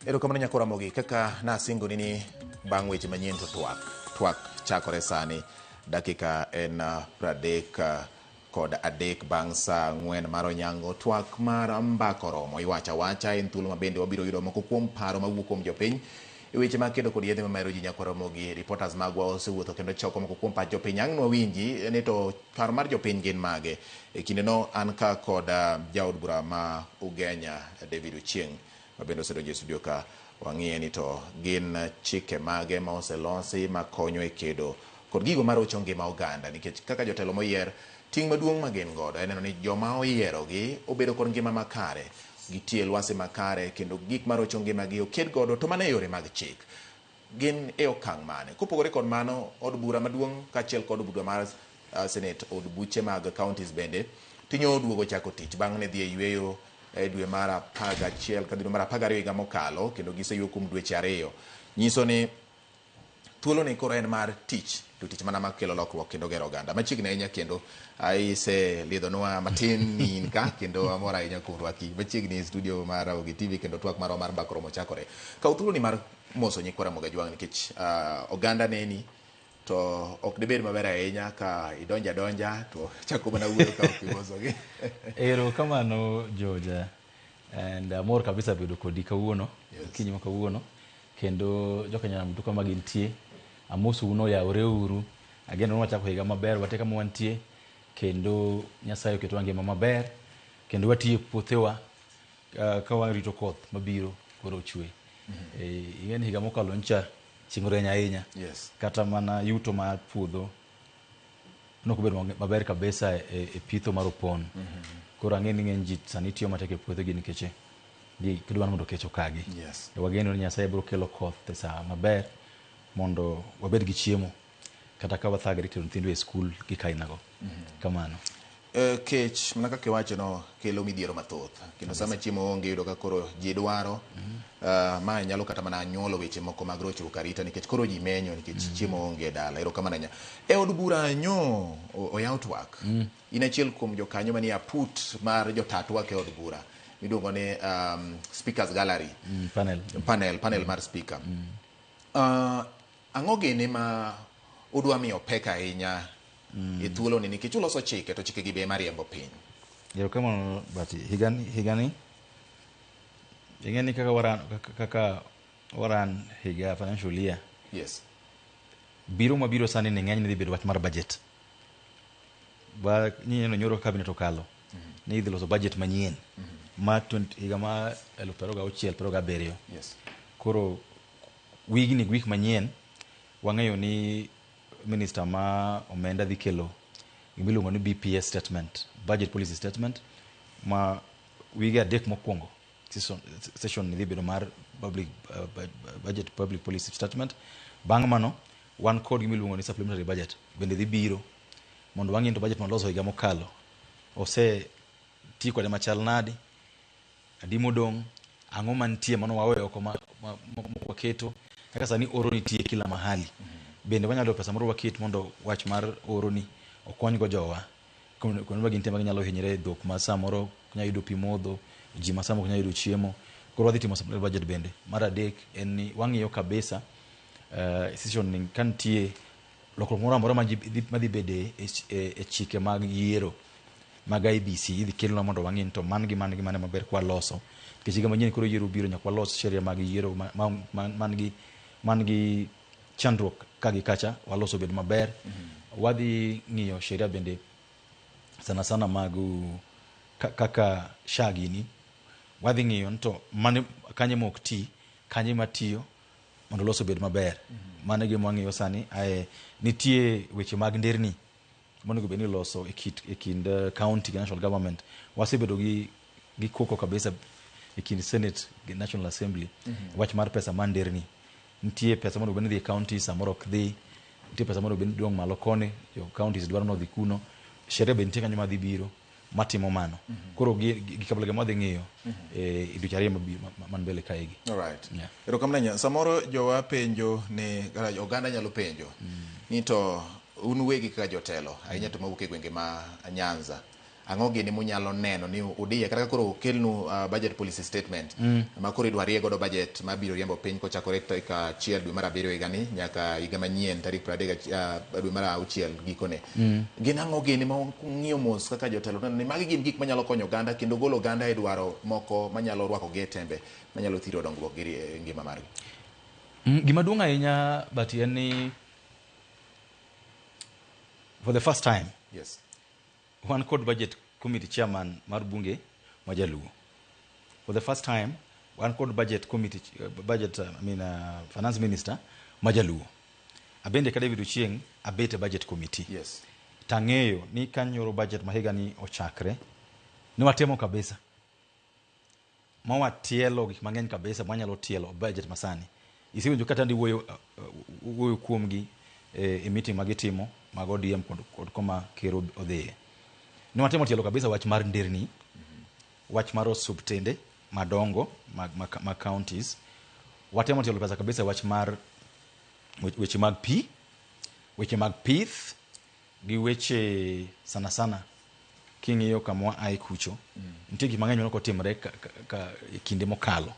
Erokamano nyako Ramogi, kaka nasingoni ni bang' weche manyien to twak. Twak chakore sani, dakika en 33 bang' saa 4 mar onyango. Twak mar mbaka oromo, iwacho awacha, en thuolo ma bende wabiro yudo moko kuom paro mawuok kuom jopiny e weche mag kedo kod yedhe mamero ji. Nyako Ramogi, reporters magwa osewuotho kendo choko moko kuom pach jopiny. Ang' nwawinji ni to paro mar jopiny gin mage. E kindeno an ka kod jaod bura ma Ugenya David Ochieng' ma bende osedonjo e studio ka wang'iye ni to gin chike mage ma oselosi makonyo e kedo kod gigo marocho ngima oganda, nikech kaka jotelo moyier, ting' maduong' ma gin godo en neno ni joma oyierogi obedo kod ngima makare, gitie e lwasi makare, kendo gik marocho ngimagi oked godo to mana e yore mag chik. Gin e okang' mane? Kopogore kod mano, od bura maduong' kaachiel kod od bura mar Senate, od buche mag counties bende tinyo oduogo chako tich bang' ne dhi e yueyo e dwe mar 11 kadhi dwe mar 12 higa mokalo, kendo giseyueyo kuom dweche 2. Nyiso ni thuolo ni koro en mar tich, to tich mana makelo lokruok kendo gero oganda. Machiegni ahinya kendo iselidhonwa matin ni in ka, kendo amor ahinya kuom rwaki machiegni e studio mar Ramogi TV, kendo twak marwa mar mbaka oromo chakore. Kaw thuolo ni mar moso nyikwa Ramogi Ajwang' nikech oganda neni, to ok dibed maber ahinya ka idonjo adonja to chako mana wuoyo ka ok imosogi. Erokamano George, and amor kabisa bedo kodi kawuono. Yes. Okinyi ma kawuono, kendo jokanyanam duto kama gintie, amosou noyawre uru. Ageno ni wachako higa maber wate kama wantie, kendo Nyasaye oketwa ngima maber, kendo watiyo e puothewa ka warito koth mabiro koro ochwe. Ing'e ni higa mokalo ncha chieng' rieny ahinya. Yes. Kata mana yuto mar puodho nok obedo maber kabisa e pitho mar opon. Koro ang'e ni ng'eny ji sani tiyo matek e puothegi nikech gidwaro mondo kech okagi. Yes. Wageno ni Nyasaye biro kelo koth e saa maber mondo wabed gi chiemo kata ka wathagre tero nyithindo e skul gi kainago. Kamano. Kech mana kaka iwacho no kelo midhiero mathoth, kendo sama chiemo onge iyudo ka koro ji dwaro. Ma nyalo kata mana nyuolo weche moko mag rochruok arita, nikech koro ji menyo nikech chiemo onge e dala. Erokamano ahinya. E od bura nyo oyaw twak. In achiel kuom jokanyo manie aput mar jota twak e od bura miluongo ni Speakers Gallery. Panel. Panel mar speaker. Ang'o gini ma udwa miyo pek ahinya e thuoloni, nikech uloso chike to chike gi be ema riembo piny? Erokamano Bati. Higani ing'e ni kaka waran higa, financial year biro mabiro sani ni ng'eny dhi bedo wach mar budget. Ba neno nyoro cabinet okalo ni idhi loso budget manyien ma 20 higa ma 2026 27. Koro wigni, week manyien, wang'eyo ni minister ma omenda dhi kelo gimiluongo ni BPS statement, budget policy statement, ma wige 3 mokwongo session ni dhi bedo mar public budget public policy statement. Bang' mano wan kod gimiluongo ni supplementary budget bende dhi biro mondo wang'i to budget maloso higa mokalo ose ti kode machal nadi, adi modong', ang'o mantie mano waweyo oko ma waketo. Kaka sani oro nitie kila mahali, bende wanyalo yudo pesa moro waket mondo wach mar oro ni okony go jowa kuonde ma gintie ma ginyalo hinyre e dhok ma samoro ok nyal yudo pi modho, ji ma samoro ok nyal yudo chiemo. Koro wadhi timo supplementary budget bende. Mar adek en ni wang'iyo kabisa session ni ka nitie lokruok moro amora madhi bede e chike mag yiero mag IEBC, idhi kelnwa mondo wang'i ni to man gi man gi mane maber kwaloso, nikech higa manyien koro yiero biro, nyaka walos sheria mag yiero man gi chandruok ka gi kacha, walos obed maber. Wadhi ng'iyo sheria bende sana sana mag kaka SHA gini, wadhi ng'iyo ni to mane kanye mok ti, kanye matiyo, mondo los obed maber. Mano e gima wang'iyo sani. Ae nitie weche mag nderni monego bed ni iloso e kind county gi national government. Wasebedo gi koko kabisa e kind Senate gi National Assembly wach mar pesa mar nderni. Nitie pesa monego bed ni dhi e county, samoro ok dhi. Nitie pesa monego bed ni dong' malo koni, jo counties dwaro ni odhi kuno. Sheria be nitie kanyo madhi biro matimo mano. Koro gi kabla gima wadhi ng'iyo e dweche 2 man mbele kaegi. Alright. Yeah. Erokamano ahinya. Samoro jowa penjo ni kata oganda nyalo penjo ni to un wegi kaka jotelo ahinya to mawuok e gwenge ma Nyanza. Ang'o gini munyalo neno ni udiye kata ka koro okelnu budget policy statement ma koro idwa rie godo budget mabiro riembo piny kochakore tarik 1 dwe mar 7 higani nyaka higa manyien tarik 30 dwe mar 6 gikone. Gin ang'o gini ma ung'iyo mos kaka jotelo neno ni magi gin gik manyalo konyo oganda kendo golo oganda e dwaro moko manyalo rwako gi e tembe manyalo thiro dongruok gi ngima margi? Gima duong' ahinya but en ni for the first time wan kod budget committee chairman mar bunge ma jaluo. For the first time wan kod budget committee, budget, I mean, finance minister ma jaluo. Abende ka David Ochieng abet e budget committee. Tang'eyo ni ka nyoro budget ma higa ni ochakre ne watemo kabisa ma watielo gik mang'eny kabisa mwanyalo tielo budget masani. Isewinjo kata ndi wuoyo kuomgi e meeting ma gitimo mag ODM kod koma ker odhiye. Ne watemo tielo kabisa wach mar nderni, wach mar osuptende madongo mag counties. Watemo tielo pesa kabisa wach mar weche mag pi, weche mag pith, gi weche sana sana king'iyo kama wa ae kucho, nitie gik mang'eny manok otimore ka e kinde mokalo.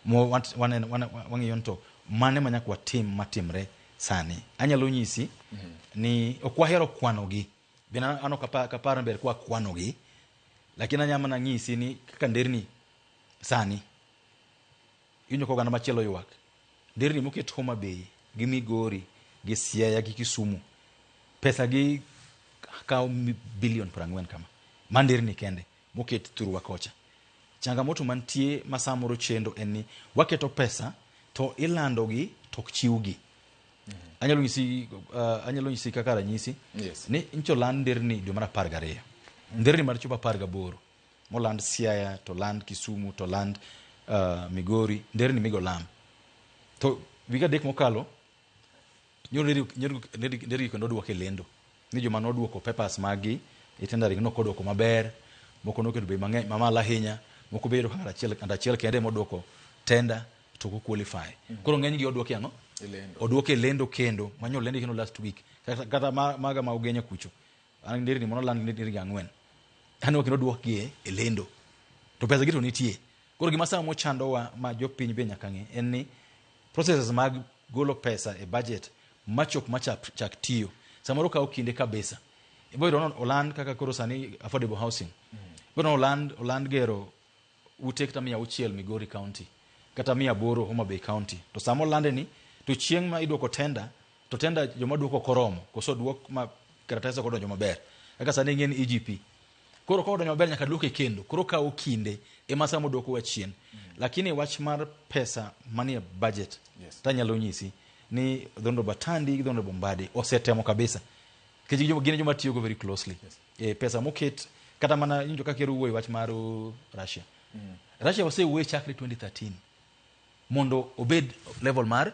Mo wang'iyo ni to mane ma nyaka watim matimre sani. Anyalo nyisi ni ok wahero kwanogi. Bende an ok apar ni ber kwa kwanogi, lakini anyalo mana nyisi ni kaka nderni sani, iwinjo ka oganda machielo ywak. Nderni moket Homa Bay gi Migori gi Siaya gi Kisumu, pesa gi kawo bilion 40 kama. Ma nderni kende moket thurwa kocha. Changamoto mantie ma samoro chendo en ni waketo pesa to ilandogi to ok chiwgi. Anyalo nyisi kaka ranyisi ni ncho land nderni dwe mar 12. Nderni mar chopo 18 moland Siaya to land Kisumu to land Migori, nderni migo lam. To wige 3 mokalo nyoro nderni kendo oduok e lendo ni joma noduoko papers maggi e tendering nok oduoko maber, moko noketo bei mang'eny mamalo ahinya, moko be iyudo ka ng'ato achiel kende moduoko tender to ok qualify. Koro ng'eny gi oduoki ang'o? E lendo. Oduoki e lendo kendo, manyo lendo kendo last week. Kata maga ma Ugenya kucho. An nderni mono land nderni 4. Aneno kendo oduokgi e lendo. To pesa gi to nitie. Koro gima sama ochandowa ma jopiny be nyaka ng'e en ni processes mag golo pesa e budget machop machak chak tiyo samoro kawo kinde kabisa. Ibo yudo ni oland kaka koro sani affordable housing. Ibo yudo ni oland gero ute kata 600 Migori County kata 800 Homa Bay County. To sama olande ni to chieng' ma iduoko tender to tender joma duoko koromo koso duok ma karatase ok odonjo maber. Kaka sani ing'e ni EGP. Koro ka odonjo maber nyaka duoke kendo. Koro kawo kinde ema sama oduoko wa chien. Lakini wach mar pesa manie budget tanyalo nyisi ni Honorable Atandi gi Honorable Mbadi osetemo kabisa. Nikech gin joma tiyogo very closely. Pesa moket kata mana injo kaka ker wuoyo wach mar Russia. Russia osewuoyo chakre 2013 mondo obed level mar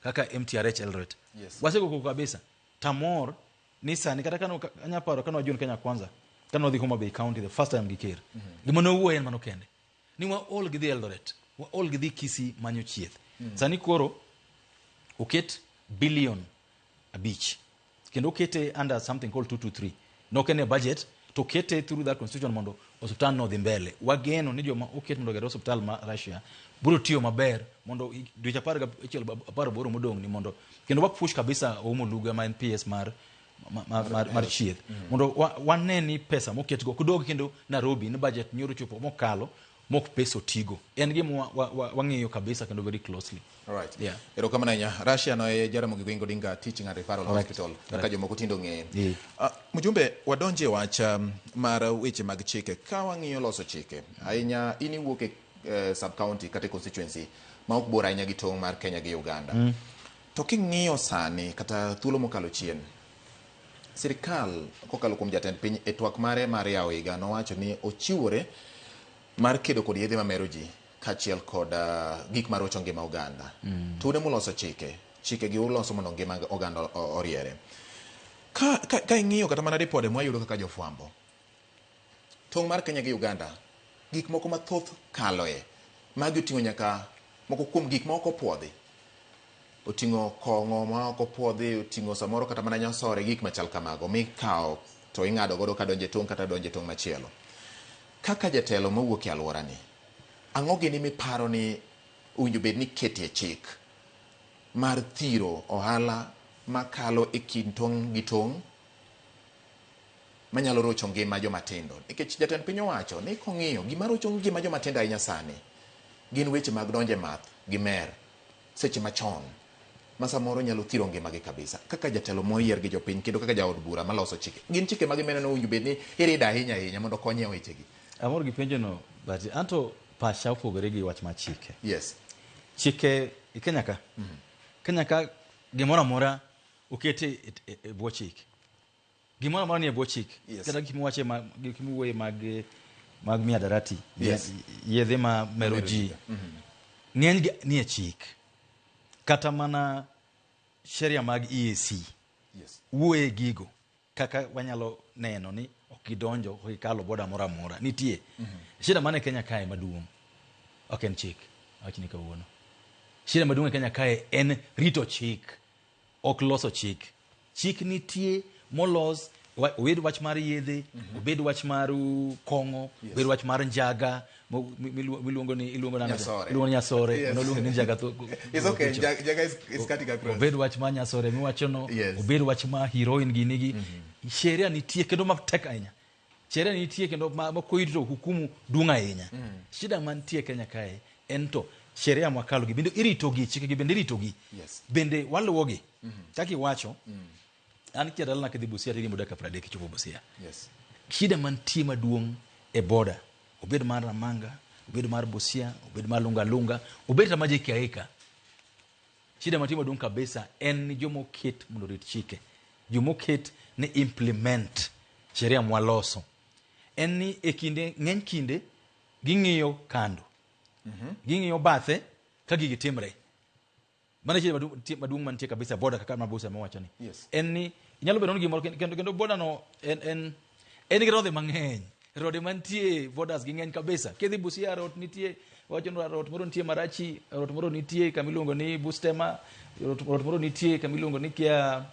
kaka MTRH Eldoret. Wasego koko kabisa. Tamor ni sani kata kano anya paro kano wajoin Kenya Kwanza kano wadhi Homa Bay County the first time gi ker. Gima nowuoyo en mano kende. Ni waol gi dhi Eldoret, waol gi dhi Kisii manyo chieth. Sani koro oket bilion 5 kendo okete under something called 223. Nok en e budget to okete through that constitution mondo osiptal no odhi mbele. Wageno ni joma oket mondo oger osiptal ma Russia biro tiyo maber mondo dweche 11 18 modong' ni mondo kendo wa push kabisa Oumo Luga ma en PS mar chieth mondo wane ni pesa moket go ok dog kendo Nairobi ni budget nyoro chopo mokalo mok pesa otigo. En gima wang'iyo kabisa kendo very closely. All right. Erokamano ahinya. Russia no e Jaramogi Oginga Odinga Teaching and Referral Hospital kaka jomoko tinde ong'eye. Mjumbe, wadonje e wach mar weche mag chike. Ka wang'iyo loso chike, ahinya in iwuok e sub county kata e constituency ma ok bor ahinya gi tong' mar Kenya gi Uganda. To king'iyo sani kata thuolo mokalo chien, sirikal kokalo kuom jatend piny e twak mare mar yawo higa nowacho ni ochiwore mar kedo kod yedhe mamero ji kaachiel kod gik marocho ngima oganda. To un ema uloso chike, chike gi uloso mondo ngima oganda oriere. Ka ing'iyo kata mana ripode mwayudo kaka jofwambo, tong' mar Kenya gi Uganda, gik moko mathoth kaloe. Magi oting'o nyaka moko kuom gik ma ok opuodhi. Oting'o kong'o ma ok opuodhi, oting'o samoro kata mana nyasore, gik machal kamago mikawo to ing'ado godo kadonjo e tong' kata donjo e tong' machielo. Kaka jatelo mowuok e alworani, ang'o gini miparo ni owinjo bed ni iketie chik mar thiro ohala makalo e kind tong' gi tong' manyalo rocho ngima joma tindo? Nikech jatend piny owacho ni kong'iyo gima rocho ngima joma tindo ahinya sani gin weche mag donjo e math gi mer seche machon ma samoro nyalo thiro ngimagi kabisa. Kaka jatelo moyier gi jopiny kendo kaka jaod bura maloso chike, gin chike mage mineno owinjo bed ni irido ahinya ahinya mondo okony e wechegi? Amor gi penjono, but anto pacha opogore gi wach mar chike. Yes. Chike e Kenya ka. Kenya ka gimoro amora okete e, e, e bwo chik. Gimoro amora nie bwo chik. Yes. Kata gik miwache ma gik miwuoye mag mag miadarati. Yes. Yedhe ma mero ji. Ng'eny gi nie chik. Kata mana sheria mag EAC Yes. wuoye gigo kaka wanyalo neno ni ok gidonjo ok gikalo boda moro amora nitie shida man e Kenya kae maduong' ok en chik awachni kawuono shida maduong' e Kenya kae en rito chik ok loso chik chik nitie molos obed wach mar yedhe obed wach mar kong'o Yes. obed wach mar njaga miluongo ni iluongo nang'o? Nyasore. Iluongo ni nyasore Yes. mano iluongo ni njaga It's okay. Njaga is cutting across. obed wach mar nyasore miwachono Yes. obed wach mar heroin gini gi sheria nitie kendo matek ahinya sheria nitie kendo ma koyudi to hukumu duong' ahinya shida mantie Kenya kae en to sheria mwakalo gi bende iritogi chike gi bende iritogi Yes. bende waluwogi kaka iwacho an kia dalana kidhi Busia tiriembo dakika 30 kichopo Busia Yes. shida mantie maduong' e boda obed mar Namanga obed mar Busia obed mar Lunga Lunga obed kata majeki aika shida mantie maduong' kabisa en ni jomoket mondo orit chike jomoket ni implement sheria mwaloso en ni e kinde ng'eny kinde ging'iyo kando ging'iyo bathe ka gigi timre mano e shida maduong' mantie kabisa boda kaka ma Busia miwacho ni Yes. en ni inyalo bedo ni gimoro kendo kendo boda no en en en gi rodhe mang'eny rode mantie borders gi ng'eny kabisa kidhi Busia rot nitie wacho ni rot moro nitie Marachi rot moro nitie kama iluongo ni Bustema rot, rot moro nitie kama iluongo ni kia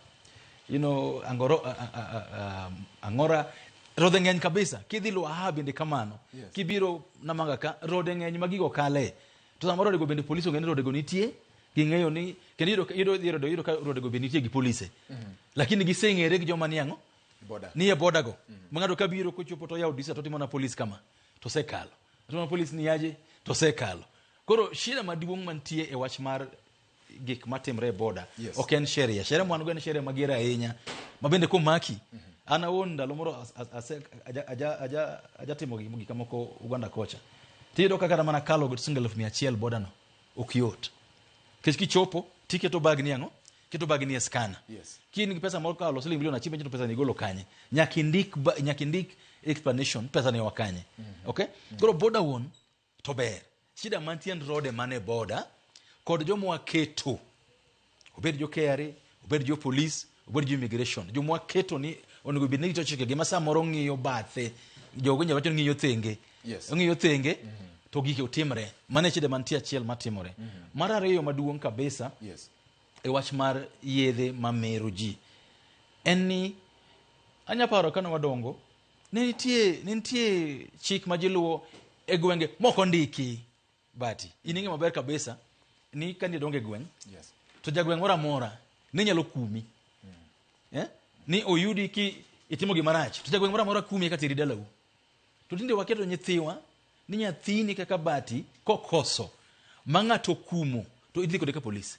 you know Angoro, a, a, a, a, Angora rodhe ng'eny kabisa kidhi Luaha bende kamano Yes. kibiro Namanga ka rode ng'eny ma gigo kale to samoro rodego bende polis ong'e ni rodego nitie ging'eyo ni kendo iyudo iyudo iyudo ka rodego bende nitie gi polise lakini giseng'ere gi joma ni ang'o Boda. ni e boda go ma ng'ato kabiro kochopo to oyawo disa to timo na polis kama to osekalo timo na polis ni aje to osekalo koro shida maduong' mantie e wach mar gik matimre e boda Yes. ok en sheria sheria mwan go en sheria mager ahinya ma bende komaki an awuon ndalo moro ajatimo gik moko Uganda kocha tiyudo ka kata mana kalo siling 1,100 boda no ok yot nikech kichopo tiketo bag ni ang'o keto bag ni e scanner Yes. kin gi pesa moro kalo siling milion achiel to pesa ni igolo kanye nyaka indik nyaka indik explanation pesa ni oa kanye okay koro boda wuon to ber shida mantie en rode mane boda kod joma waketo obed jo KRA obed jo police obed jo immigration joma waketo ni onego bed ni rito chike gi ma samoro ng'iyo bathe jogo inyalo wacho ni ng'iyo thenge Yes. ong'iyo thenge to gike otimre mano e shida mantie achiel matimore mar ariyo maduong' kabisa Yes. e wach mar yedhe mamero ji en ni anya paro kane wadongo ne nitie chik ma ji luwo e gwenge mok ondiki bati in ing'e maber kabisa ni ka nidongo e gweng' Yes. to jagweng' moro amora ne nyalo kumi Ni oyudi ki itimo gima rach to jagweng' moro amora kumi eka teri dalau to tinde waketo nyithiwa ni nyathini kaka bati kokoso ma ng'ato kumo to idhi kode ka polis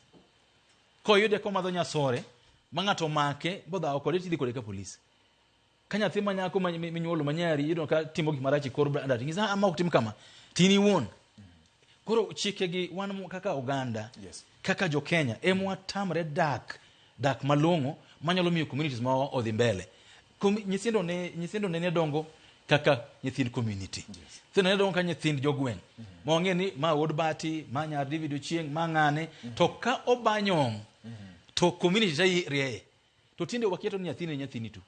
koyude komadho nyasore ma ng'ato omake bodhawo kode tidhi kode ka polis ka nyathi ma nyako minyuolo ma nyari iyudo ka timo gik marach e kor branda ting'ise ah ma ok tim kama tin iwuon koro chikegi wan kaka oganda Yes. kaka jo Kenya ema watamre dak malong'o manyalo miyo communities ma odhi mbele nyithindo ne dongo kaka nyithind community Yes. nyithindo ne dongo kaka nyithind jogweng' ma wang'e ni ma wuod Bati ma nyar David Ochieng' ma ng'ane to ka oba nyong' to community te rieye to tinde waketo ni nyathini nyathini tu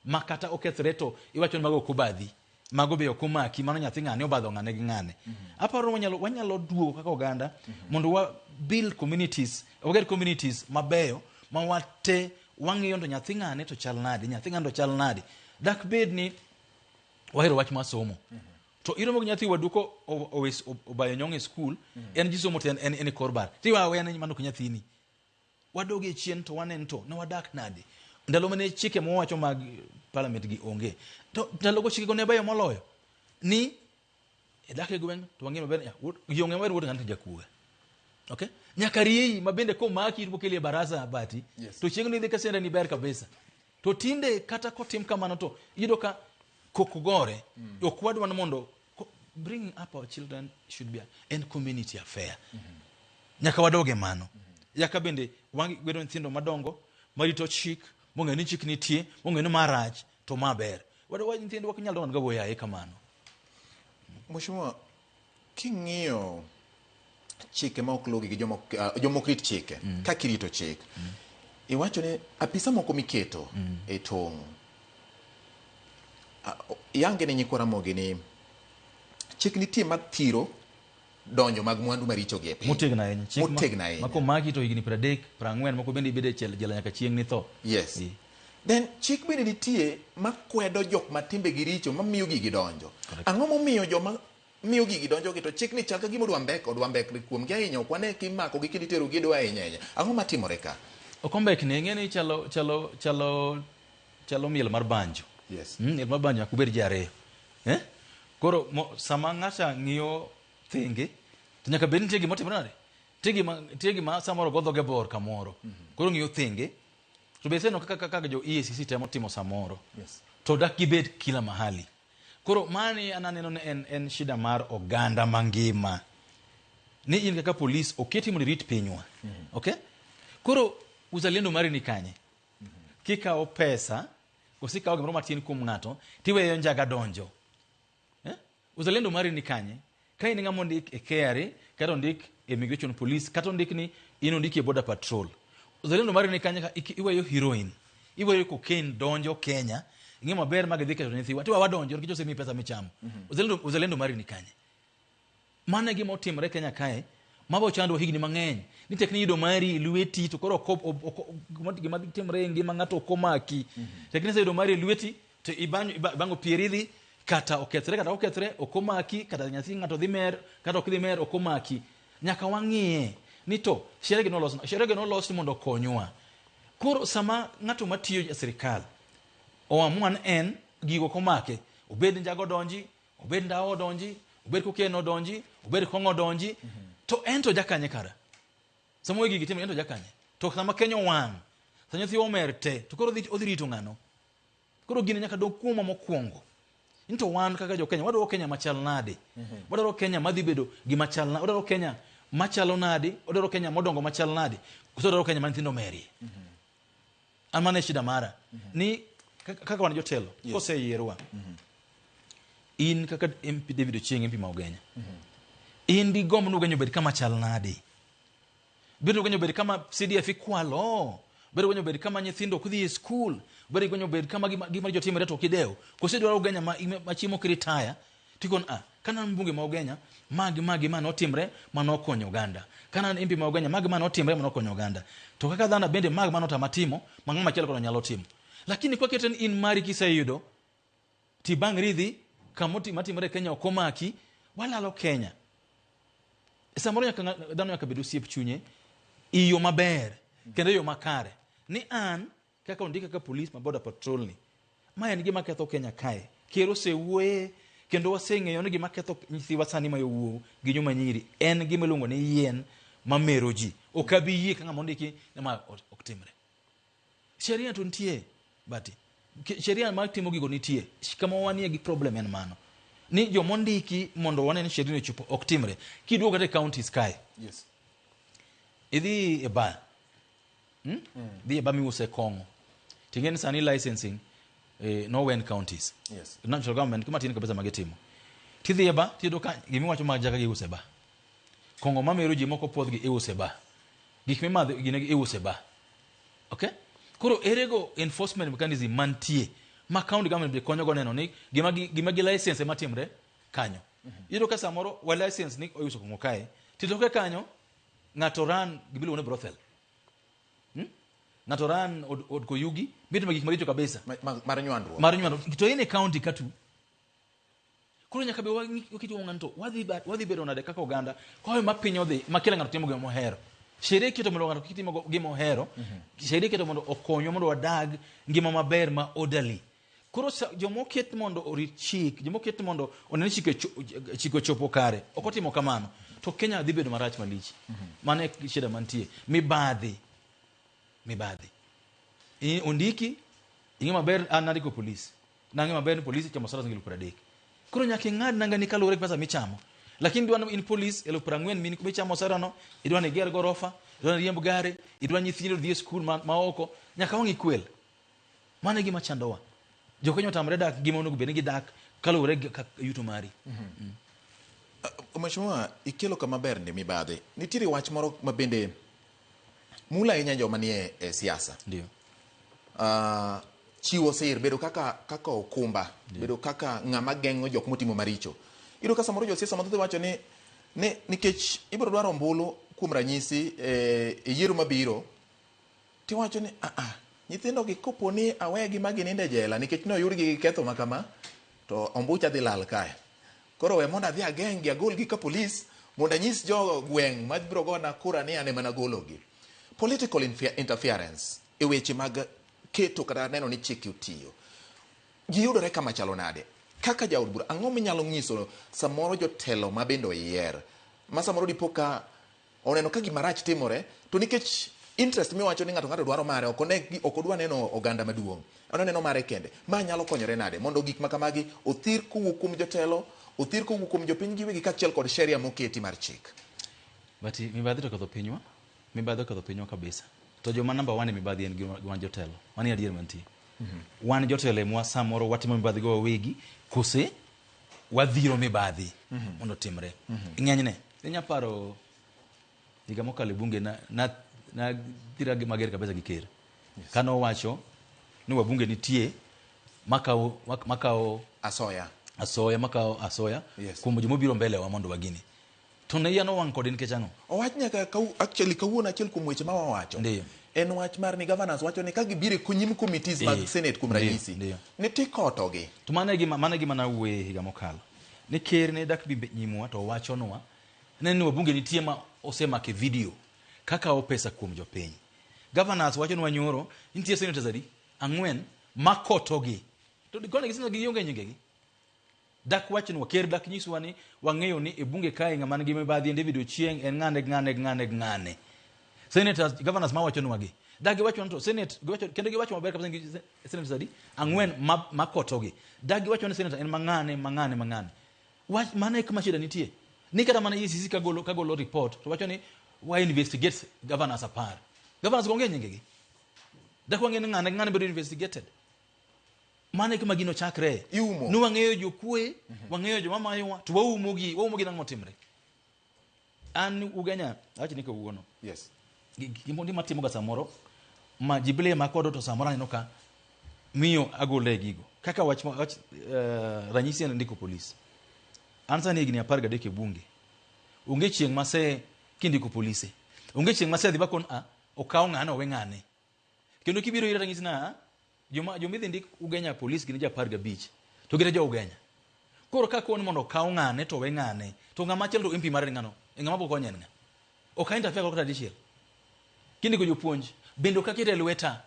ma kata okethre to iwacho ni mago ok obadhi mago be ok omaki mano nyathi ng'ane obadho ng'ane gi ng'ane aparo wanyalo duogo kaka oganda mondo wa build communities wager communities mabeyo ma wate wang'iyo to nyathi ng'ane to chal nade nyathi ng'ane to chal nade Dak bed ni wahero wach mar somo. To iromo gi nyathi wadu ko obayo nyong' e skul, en ji somo to en e kor bar. Tiwa aweya ni mano ok nyathini. Wadog e chien to wanen to ne wadak nade. Ndalo mane chike mwawacho mag parliament gi onge. To ndalogo chikego ne beyo moloyo. Ni idak e gweng' to wang'eyo maber ya, ji ong'eyo maber wuod ng'ato jakuoga. Okay? Nyaka rieyi ma bende komaki to bokeli e baraza bati. Yes. To chieng' nidhi ka senda ni ber kabisa. To tinde kata kotim kamano to iyudo ka koko gore. Ok wadwa ni mondo bringing up our children should be a community affair. Nyaka wadoge mano. Yaka bende wabedo nyithindo madongo marito chik, mong'eyo ni chik nitie, mong'eyo ni ma rach to ma ber. Wadwa nyithindo ok nyal dongo ga yaye kamano. Mheshimiwa, king'iyo chike ma ok lugi gi joma ok rit chike, kaka irito chik, iwacho ni apisa moko miketo e tong', yange ni nyikwa Ramogi ni chik nitie mathiro donjo mag mwandu maricho gi e piny. Motegno ahinya. Chik Motegno ahinya. Ma komaki to higni 30, 40 moko bende ibede e jela nyaka chieng' nitho. Yes. Then chik bende nitie makwedo jok ma timbegi richo mamiyo gigi donjo. Ang'o momiyo joma miyo gigi donjo gi to chik ni chal ka gima odwa mbek kuomgi ahinya, ok wane kimako gi kendo itero gi e doho ahinya ahinya. Ang'o matimore ka? Ok ombekni, ing'e ni chalo miel mar banjo. Yes. Miel mar banjo nyaka ubed ji ariyo. Koro sama ng'acha ng'iyo thenge, to nyaka bed nitie gima otimore nade? Nitie gima samoro go dhoge bor kamoro. Koro ng'iyo thenge, to be iseneno kaka jo EACC temo timo samoro. Yes. To dak gibed kila mahali. Koro mani an aneno ni en shida mar oganda mangima. Ni in kaka polis oketi mondo irit pinywa. Okay? Koro uzalendo mari ni kanye? Kikawo pesa, koso ikawo gimoro matin kuom ng'ato, tiweyo njaga donjo. Uzalendo mari ni kanye? Ka in ng'ama ondik e KRA, kata ondik e Immigration Police, kata ondik ni in ondiki e Border Patrol. Uzalendo mari ni kanye ka iweyo heroin, iweyo cocaine donjo Kenya, ing'e maber ma gidhi ketho nyithiwa, tiwa wadonjo nikech osemiyi pesa michamo. Uzalendo mari ni kanye? Mano e gima otimore Kenya kae, mago ochandwa higni mang'eny. Ni tek ni yudo mari lweti to koro gima timore e ngima ng'ato ok omaki. Tek ni iseyudo mari e lweti to ibango pieri idhi, kata okethre kata okethre ok omaki, kata nyathi ng'ato dhi mer kata ok dhi mer ok omaki. Nyaka wang'iye ni to sheria gi nolos, sheria gi nolos mondo okonywa. Koro sama ng'ato matiyo e sirikal oamua ni en gigo ok omake, obed njago odonji, obed ndawa odonji, obed cocaine odonji, obed kong'o odonji, to en to jakanye kara? Sama wegi gitimo, en to jakanye? To sama Kenya owang', sama nyathi omer te, to koro odhi rito ng'ano? Koro gini nyaka dog kuomwa mokwongo. Ni to wan kaka jo Kenya, wadwaro Kenya machal nade? Wadwaro Kenya madhi bedo gima chal nade? Wadwaro Kenya machalo nade? Wadwaro Kenya modongo machal nade? Koso wadwaro Kenya ma nyithindo omerie? An mano e shida mara. Ni kaka wan jotelo, koseyierwa, in kaka MP David Ochieng, MP ma Ugenya, in digomb ni Ugenya obed kama chal nade? Bed Ugenya obed kama CDF ikwalo, bed Ugenya obed kama nyithindo ok dhi e skul, bed Ugenya obed kama gima richo timore to ok idew. Koso idwaro Ugenya ma chiemo ok ritaya, tikon, kana an mbunge ma Ugenya, ma gi ma gi ma notimre ma nokonyo oganda. Kana an MP ma Ugenya, ma gi ma notimre ma nokonyo oganda. To kaka dhano bende ma gi ma notama timo, ma ng'ama chielo koro nyalo timo. Lakini kwa kete ni in mari kiseyudo, tibang' ridhi, kama matimore Kenya ok omaki, walalo Kenya. Samoro nyaka dhano nyaka bed osiep chunye e yo maber kendo e yo makare. Ni an kaka ondika kaka police ma border patrol ni, ma en gima ketho Kenya kae. Ker osewuoye kendo waseng'eyo ni gima ketho nyithiwa sani ma yowuowi gi joma nyiri en gima iluongo ni yien mamero ji. Ok abi yie ka ng'ama ondiki ni ma ok timre. Sheria to nitie, but sheria mar timo gigo nitie. Kama wanie gi problem en mano. Ni jomondiki mondo wane ni sheria ochopo ok timre. Kiduogo kata e counties kae. Yes. Idhi e bar. Dhi e bar miuse kong'o. Ting'e ni sani licensing nowen counties. Yes. National government kuma tin kabisa magitimo. Tidhi e bar, tiyudo ka gimiwacho mag jaga giuse bar. Kong'o mamero ji moko puodhgi iuse bar. Gik mimadho gine iuse bar. Okay? Koro erego enforcement mechanism mantie ma county government be konyo go neno ni gima gi license ema timre kanyo. Iyudo ka samoro wa license ni oyuso kong'o kae, titoke kanyo ng'ato run gima iluongo ni brothel. Ng'ato ran od koyugi, mitimo gik maricho kabisa. Mar nywandruok. Mar nywandruok. To en e county katu. Koro nyaka be waket wang'ani to wadhi bedo nade kaka oganda kawe ma piny odhi ma kila ng'ato timo gima ohero. Sheria iketo mondo ng'ato kik tim gima ohero. Sheria iketo mondo okonywa mondo wadag ngima maber ma orderly. Koro joma oket mondo orit chik, joma oket mondo one ni chike ochopo kare, ok otimo kamano, to Kenya dhi bedo marach malich. Mano e shida mantie. Mibadhi. Mibadhi. Ondiki, ing'e maber an nandiko polis. Nang'e maber ni polis ichamo osara siling 30,000. Koro nyaka ing'ad nanga ni kaluwore gi pesa michamo. Lakini idwa ni in polis 40,000 michamo osara no, idwa ni iger gorofa, idwa ni iriemb gari, idwa ni nyithindo odhi e skul ma oko, nyaka wang' ikwel. Mano e gima chandowa. Jokenya otamre dak gima onego bed ni gidak kaluwore gi yuto mari. Mheshimiwa, ikelo kama ber ndi mibadhi. Nitiere wach moro ma bende mulo ahinya joma nie e siasa. Ndio. Chiwo sir, bedo kaka okumba, bedo kaka ng'ama geng'o jok motimo maricho. Iyudo ka samoro josiasa mathoth wacho ni nikech ibiro dwaro ombulu kuom ranyisi e yiero mabiro, tiwacho ni nyithindo gi kopo ni awegi ma ginindo e jela nikech ne oyudgi gi ketho ma kama, to ombucha dhi lal kae. Koro we mondo adhi ageng' gi, agolgi ka polis mondo anyis jo gweng' ma biro gona kura ni an ema nagologi. Political interference e weche mag keto kata neno ni chike otiyo. Giyudore kama chalo nade? Kaka jaod bura, ang'o minyalo nyiso samoro jotelo ma bende oyier ma samoro dipo ka oneno ka gima rach timore, to nikech interest miwacho ni ng'ato dwaro mare, ok odwa neno oganda maduong', oneno mare kende. Ma nyalo konyore nade mondo gik ma kamagi othir kowuok kuom jotelo, othir kowuok kuom jopiny giwegi kaachiel kod sheria moketi mar chik? But mibadhi to oketho pinywa, mibadhi oketho pinywa kabisa. To joma number 1 e mibadhi en wan jotelo. Mano e adier mantie. Wan jotelo emwa samoro watimo mibadhi go wawegi, kose wadhiro mibadhi mondo otimre. Ng'enyne, inya paro higa mokalo e bunge na dhira mager kabisa gi ker. Kane owacho ni wabunge nitie makawo asoya. Asoya, makawo asoya kuom joma obiro mbele wa mondo wagini. To ne iya nowang' kode nikech ang'o? Owach nyaka actually kawuono achiel kuom weche ma wawacho. En wach mar ni governors wacho ni ka gibiro e nyim committees mag Senate kuom ranyisi, ni tikotogi. To mano e gima, mano e gima nawuoye higa mokalo. Ni ker ne dak bi nyimwa to owachonwa ne ni wabunge nitie ma osemako e video kakawo pesa kuom jopiny. Governors wachonwa nyoro nitie senators adi? 4 makotogi. To kone gi senators gionge nyingegi. Dak wachnwa, ker dak nyiswa ni wang'eyo ni e bunge kae ng'ama nigi mibadhi en David Ochieng, en ng'ane, ng'ane, ng'ane, ng'ane. Senators, governors ma wachonwa gi. Dak giwachonwa to senate, giwacho, kendo giwacho maber kabisa ni senators adi? 4 makotogi. Dak giwachonwa ni senator en mang'ane, mang'ane, mang'ane. Wach, mano e kama shida nitie. Ni kata mana EACC kagolo report to wacho ni wa investigate governors 10. Governors go onge nyingegi. Dak wang'e ni ng'ane, ng'ane bedo investigated. Mano e kama gino chakre. Iumo. Ni wang'eyo jokwe, wang'eyo joma mayowa, to waumogi, waumogi nang'o motimre. An Ugenya, awach ni kawuono. Gima matimoga samoro, ma ji blame akodo to samoro aneno ka miyo agole gigo. Kaka wach, wach ranyisi en ndiko polis. An sani higni 13 e bunge. Onge chieng' mase kindiko polise. Onge chieng' mase dhi bakon a okaw ng'ane owe ng'ane. Kendo kibiro ira tanyisi na joma idhi ndik Ugenya polis gin ji 15 to gin jo Ugenya. Koro ka kon mondo okaw ng'ane to owe ng'ane, to ng'ama chielo to MP mare ni ng'ano? E ng'ama biro konye en ng'a? Ok a interfere kata dichiel. Kindiko jopuonj, bende ok akete e lweta.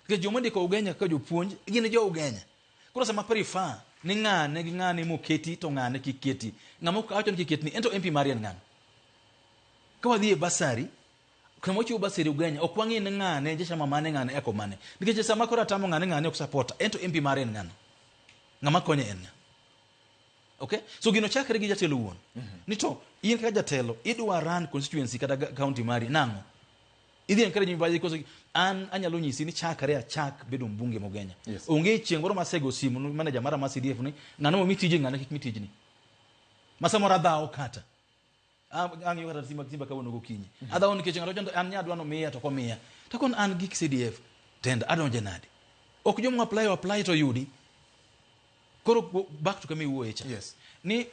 Nikech joma ondiko Ugenya kaka jopuonj gin jo Ugenya. Koro sama prefer ni ng'ane gi ng'ane moketi to ng'ane kik keti. Ng'ama ok awacho ni kik ketni, en to MP mare en ng'ano? Ka wadhi e basari, kama wachiwo basari Ugenya, ok wang'e ni ng'ane, jachama mane, ng'ane, eko mane. Nikech sama koro atamo ng'ane, ng'ane ok support, en to MP mare en ng'ano? Ng'ama konye en ng'a? Okay? So gino chakre gi jatelo wuon. Ni to, in kaka jatelo, idwa run constituency kata county mari, nang'o? Idhi encourage mibadhi koso an anyalo nyisi ni chakre achak bedo mbunge ma Ugenya. Onge chieng' moro masego simu ni manager mara ma CDF ni ng'ano momi tijni, ng'ano kik mi tijni. Ma samoro adhawo kata. Ang'iyo kata Simba kawuono gokinyi. Adhawo nikech ng'ato wacho ni an nyadwa nomiya to ok omiya. To kon an gik CDF tenda adonje nade? Ok joma apply apply to yudi. Koro back to kama iwuoye cha. Ni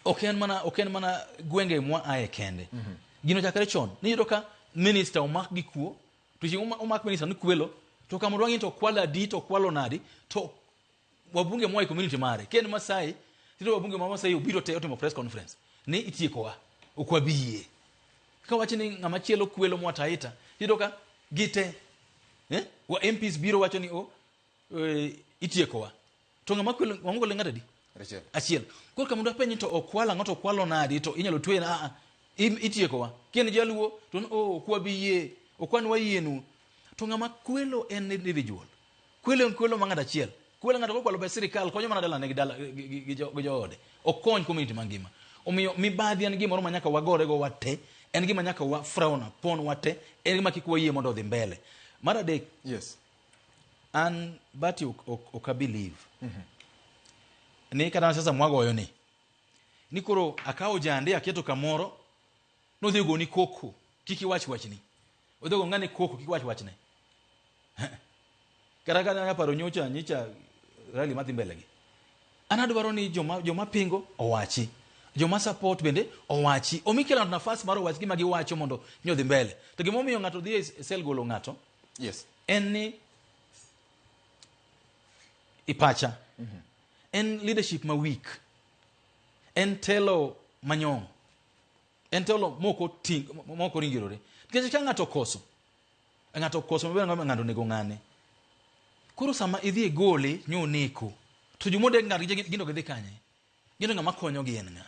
ok en mana gwenge mwa aye kende. Gino chakre chon. Ni iyudo ka minister omak gi kuo to To chieng' omak minister ni kwelo, to kama dwang'i to kwalo adi to kwalo nadi, to wabunge moa e community mare. Ka en Masai, tito wabunge ma Masai obiro te otimo press conference ni itiekowa, ok wabi yie. Ka wach ni ng'ama chielo kwelo moa Taita, tiyudo ka gite wa MPs biro wacho ni o itiekowa. To ng'ama kwelo, ng'ama kwelo ng'at adi? Achiel. Achiel. Koro kama dwa penji to okwalo ang'o to okwalo nadi to inyalo tweye na a itiekowa. Ka en jaluo to o ok wabi yie, ok wan wayienu. To ng'ama kwelo en individual. Kwelo en kwelo ma ng'ato achiel. Kwelo ng'ato kokwalo pes sirikal konyo mana dalane gi joode. Ok kony community mangima. Omiyo mibadhi en gimoro ma nyaka wagore go wate, en gima nyaka wa frown upon wate, en gima kik wayie mondo odhi mbele. Mar adek, Yes. An Bati ok a believe. Ni kata siasa mwagoyo ni. Ni koro akawo jande aketo kamoro, nodhi ogoni koko, kik iwach wachni. Odhi ogo ng'ane koko, kik iwach wachne. Kata ka anyalo paro nyocha nyicha rally madhi mbele gi. An adwaro ni joma pingo owachi. Joma support bende owachi. Omi kila ng'ato nafas mar owach gima giwacho mondo ni odhi mbele. To gima omiyo ng'ato dhi e sel golo ng'ato, Yes. en ni ipacha. En leadership ma weak. En telo manyong'. En telo moko ringirore. Nikech ka ng'ato okoso, ng'ato okoso maber ng'ato onego ng'ane. Koro sama idhi e gole nyo neko, to joma odek ng'ato gin to gidhi kanye? Gin to ng'ama konyogi en ng'a?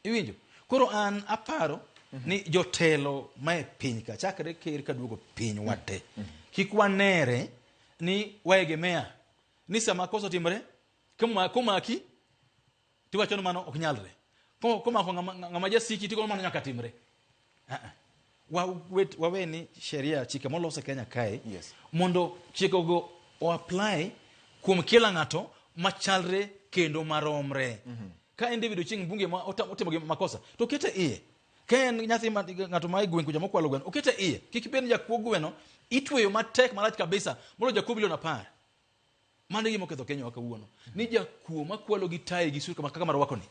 Iwinjo? Koro an aparo ni jotelo ma e piny ka, chakre ker kaduogo piny wate, kik wanere ni waegemea ni sama koso timore, komaki, tiwacho ni mano ok nyalre. Komako ng'ama jasiki, tigo mano nyaka timre. Wawe ni sheria chike molos e Kenya kae, Yes. mondo chikego o apply kuom kila ng'ato machalre kendo maromre. Ka en David Ochieng mbunge ma otimo gima makosa, to okete iye. Ka en nyathi ma ng'ato ma e gweng' kucha mokwalo gweno, okete iye. Kik bed ni jakuo gweno itweyo matek marach kabisa moloyo jakuo bilion 10. Mano e gima oketho Kenya wa kawuono. Ni jakuo makwalo gi tai gi suit kaka marwako ni.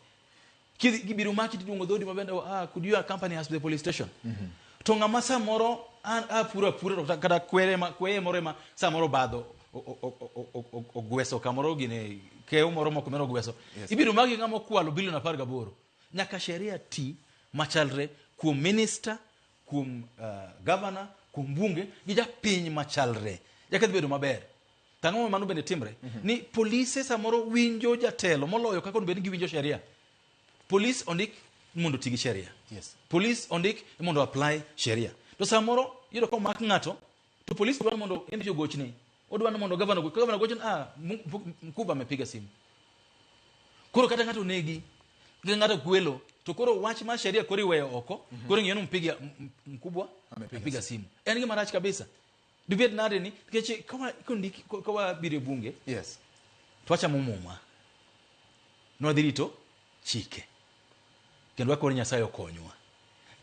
Kidhi gibiro maki tiluongo dhodi mabende, could you accompany us to the police station? To ng'ama samoro a puro apura to kata kwere ma, kweye moro ema samoro obadho, ogweso kamoro gine, keyo moro moko mero ogweso. Yes. Ibiro maki ng'ama okwalo bilion 18. Nyaka sheria ti machalre kuom minister, kuom governor, kuom bunge gi japiny machalre. Nyaka dhi bedo maber. To ang'o mano bende timre? Ni polise samoro winjo jatelo moloyo kaka onego bed ni giwinjo sheria. Polis ondik mondo oti gi sheria. Yes. Polis ondik mondo apply sheria. To samoro iyudo ka omak ng'ato, to polis dwaro mondo MP ogochne. Odwaro ni mondo governor ogochne. Governor ogochne, Mkubwa amepiga simu. Koro kata ng'ato onegi, kata ng'ato kwelo, to koro wach mar sheria koro iweyo oko, koro ing'iyo ni mkubwa Amepiga amepiga simu. En gima rach kabisa. Dibed nade ni, nikech ka wabiro e bunge, Yes. to wachamo muma. Nwadhi rito chike. Kendo wakwayo ni Nyasaye okonywa.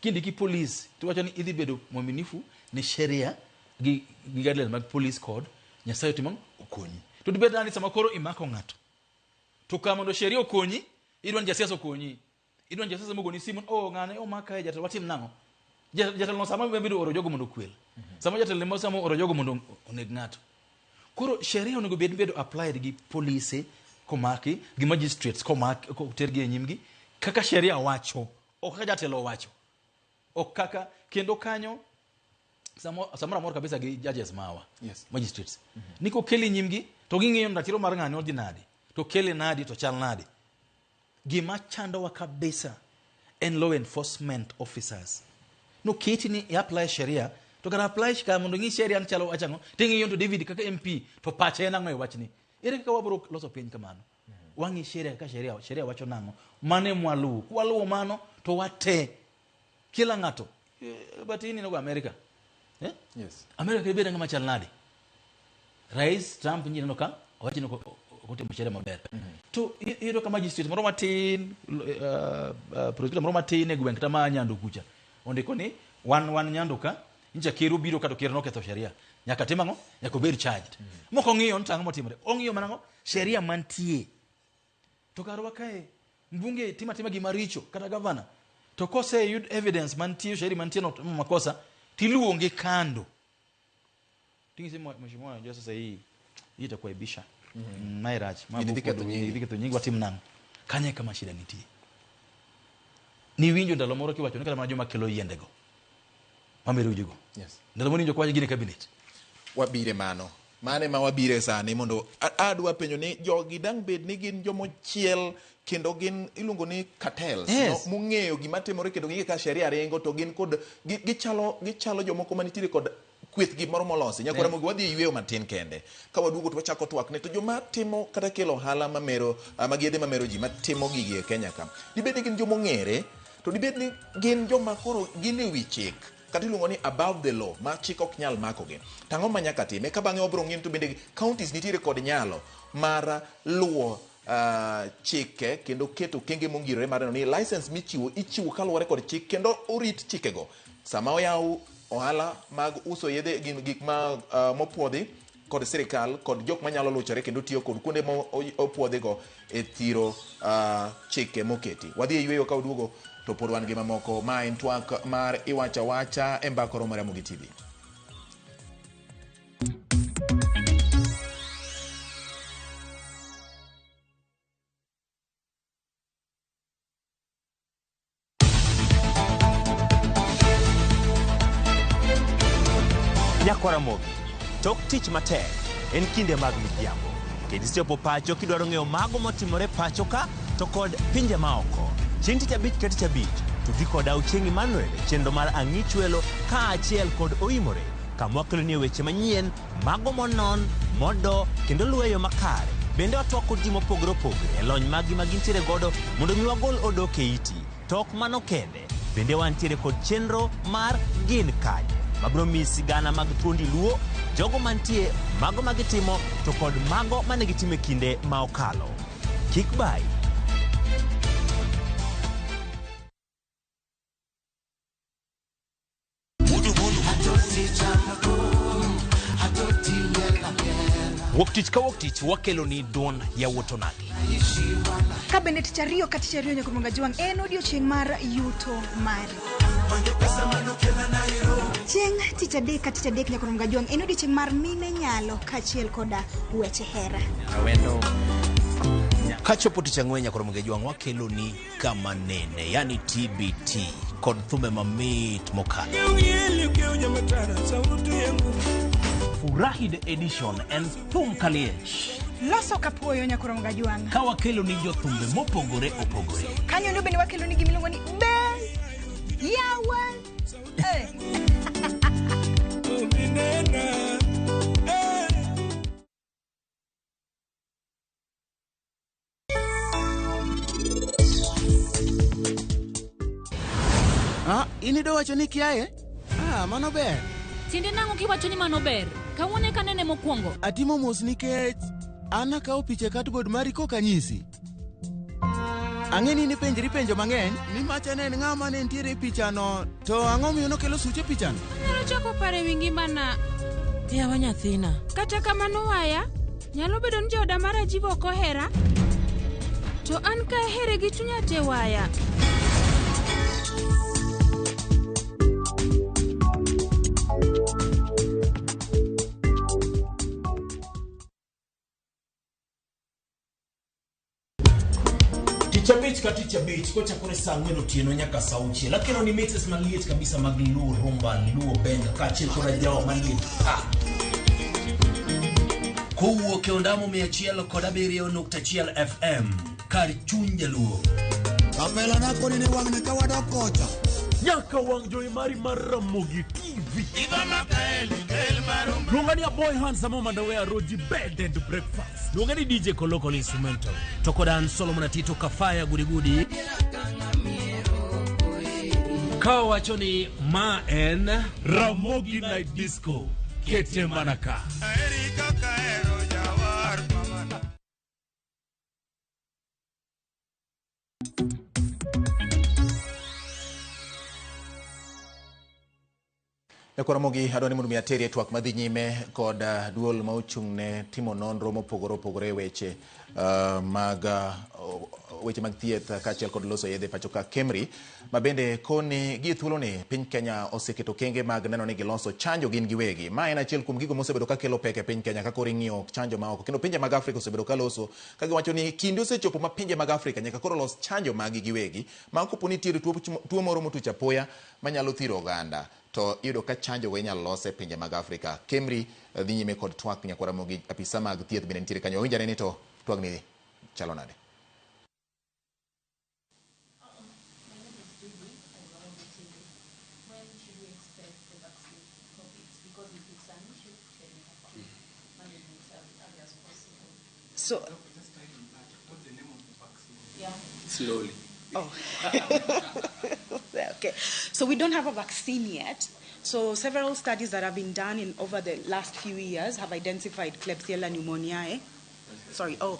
Kindiki polis, tiwacho ni idhi bedo mwaminifu ne sheria gi guidelines mag police code, Nyasaye otimo okonyi. To dibed nade sama koro imako ng'ato? To ka mondo sheria okonyi, idwa ni jasiasa okonyi. Idwa ni jasiasa mogoni simu, oh, ng'ane omaka e jatelo, watim nang'o? Jatelo no sama biro oro jogo mondo okwel. Sama jatelo no sama oro jogo mondo oneg ng'ato. Koro sheria onego bed bedo applied gi polise komaki, gi magistrates komaki, kotergi e nyimgi, kaka sheria wacho, ok kaka jatelo owacho. Ok kaka, kendo kanyo, samoro amor kabisa gi judges mawa, Yes. magistrates. Ni kokele nyimgi, to ging'iyo ni ratiro mar ng'ani odhi nadi, to kele nadi, to chal nadi. Gima chandowa kabisa en law enforcement officers. Noketi ni i apply sheria, to kara apply ka mondo ng'i sheria ni chalo wacho ang'o, ting'iyo to David kaka MP, to pache en ang'o e wachni. Ere kaka wabiro loso piny kamano? Wang'i sheria kaka sheria wacho nang'o? Mano e mwaluwo. Kwaluwo mano, to wate. Kila ng'ato. But ineno go America. Yes. America ibedo ng'ama chal nade? Rais Trump nyi neno ka owacho ni ok otimo sheria maber. To iyudo ka magistrate moro matin, prosecutor moro matin e gweng' kata ma Nyando kucha, ondiko ni wan Nyando ka, nyicha ker obiro ka to ker noketho sheria. Nyaka tim ang'o? Nyaka obed charged. Mok ong'iyo ni to ang'o motimore. Ong'iyo mana ang'o? Sheria mantie. To karwa kae, mbunge timo atima gima richo, kata gavana. To koseyud evidence mantie, sheria mantie no timo makosa, Tiluonge kando. Ting'ise mheshimiwa, unajua sasa hii itakuaibisha. Mae rach. Idhi ketho nyingi. Idhi ketho nyingi watim nang'o. Kanye kama shida nitie. Ni winjo ndalo moro kiwacho ni kata mana joma kelo yiendego. Mamero jigo. Yes. Ndalo moro winjo kwacho gin e cabinet. Wabire mano. Mane ma wabire sani mondo adwa penjo ni jogi dang' bed ni gin jomochiel kendo gin iluongo ni cartels. Yes. No, mong'eyo gima timore kendo ging'e ka sheria ringo to gin kod gichalo jomoko manitiere kod kweth gimoro molosi. Nyakwara Ramogi wadhi e yweyo matin kende. Ka waduogo to wachako twak ne to joma timo kata kelo ohala mamero mag yedhe mamero ji matimo gigi e Kenya ka. Dibed ni gin jomong'ere to dibed ni gin joma koro gin e wi chik. Kata iluongo ni above the law ma chik ok nyal makogi. Tang'o ma nyaka time? Ka bang'e wabiro ng'iyo to bende counties nitiere kod nyalo mar luwo chike kendo keto okenge mongirore mar neno ni license michiwo ichiwo kaluwore kod chik kendo orit chikego. Sama oyaw ohala mag uso yedhe gik ma mopuodhi kod sirikal kod jok manyalo luchore kendo tiyo kod kuonde ma opuodhigo e thiro chike moketi. Wadhi e yweyo ka waduogo to pod wan gi mamoko. Ma en twak mar Iwacho Awacha e Mbaka Oromo Ramogi TV. Nyakwara Ramogi, tok tich matek en kinde mag midhiambo. Kendo isechopo pacho kidwaro ng'eyo mago motimore pacho ka to kod pinje maoko. Chieng' tich abich ka tich abich, tudri koda Ochieng' Emmanuel e chenro mar Ang'ichwelo kaachiel kod Oimore, kama wakeloni weche manyien, mago monon, modo kendo luwo e yo makare. Bende watwak kod ji mopogore opogore e lony maggi ma gintiere godo mondo mi wagol odok e iti. To ok mano kende, bende wantiere kod chenro mar Gin Kanye, mabiro miyi sigana mag thuondi Luo, jogo mantie, mago ma gitimo to kod mago mane gitimo e kinde ma okalo. Kik bayi. Wuok tich ka wuok tich wakelo ni duond yawuot onagi. Ka bende tich ariyo ka tich ariyo nyaka Jwang' en odiochieng' mar yuto mari. Chieng' tich adek ka tich adek nyaka Jwang' en odiochieng' mar mine nyalo kaachiel koda weche hera. Kachopo tich ang'wen nyaka Jwang' wakelo ni kama nene, yani TBT kod thumbe mamit mokalo. Furahi the edition en thum kaliech. Loso kapuoyo nyaka Jwang'. Ka wakelo ni jothumbe mopogore opogore. Kanyo ndo bende wakelo ni gimiluongo ni be yawa. Inido wacho ni kiaye? Mano ber. Tiende nang'o kiwacho ni mano ber? Kawuono eka nene mokwongo. Atimo mos nikech an akawo picha e cardboard mari koka anyisi. Ang'e ni nipenjri penjo mang'eny ni macha ne en ng'ama ne nitiere e pichano to ang'o miyo nokelo suche e pichano? Anyalo chako paro e wi ngimana. Yawa nyathina. Kata kamano waya, nyalo bedo ni jooda mar Ajivo ok ohera. To an ka ahere gi chunya te waya. Tich abich ka tich abich kochakore saa ang'wen otieno nyaka saa auchiel. Akelo ni mixes maliet kabisa mag Luo Rumba, Luo Benga kaachiel kod ajawa maliet pa. Kowuok e ondamo 107.1 FM kar chuny jaluo. Kapela na koni ni wang'ni ka wadok kocha. Nyaka wang' jowi mari mar Ramogi TV. Luonga ni Aboy Handsome Mandawe Roji Bed and Breakfast. Luonga ni DJ Kolokol Instrumental. To kod an Solomon Atito Kafaya Gudigudi. Ka wacho ni ma en Ramogi Night Disco. Kete mana ka. Nyakwar Ramogi, adwa ni mondo mi ateri e twak madhi nyime kod duol ma ochung' ne timo nonro mopogore opogore e weche mag weche mag thieth kaachiel kod loso yedhe pacho ka KEMRI, ma bende koni gi thuoloni piny Kenya oseketo okenge mag neno ni giloso chanjo gin giwegi. Ma en achiel kuom gigo mosebedo ka kelo pek e piny Kenya ka koro ing'iyo chanjo ma oko, kendo pinje mag Afrika osebedo ka loso ka giwacho ni kinde osechopo ma pinje mag Afrika nyaka koro los chanjo maggi giwegi, ma kopo ni nitiere tuo moro motuch apoya manyalo thiro oganda, to iyudo ka chanjo go inyalo los e pinje mag Afrika. KEMRI dhi nyime kod twak. Nyakwar Ramogi, apisa mag thieth bende nitiere kanyo. Wawinj ane ni to twagni chalo nade. My name is Judy from Ramogi TV. When should we expect the vaccine for COVID? Because if it's an issue, then we have to manage it as early as possible. So, Yeah. Slowly. Oh. Okay. So we don't have a vaccine yet. So several studies that have been done in over the last few years have identified Klebsiella pneumoniae. Sorry. Oh,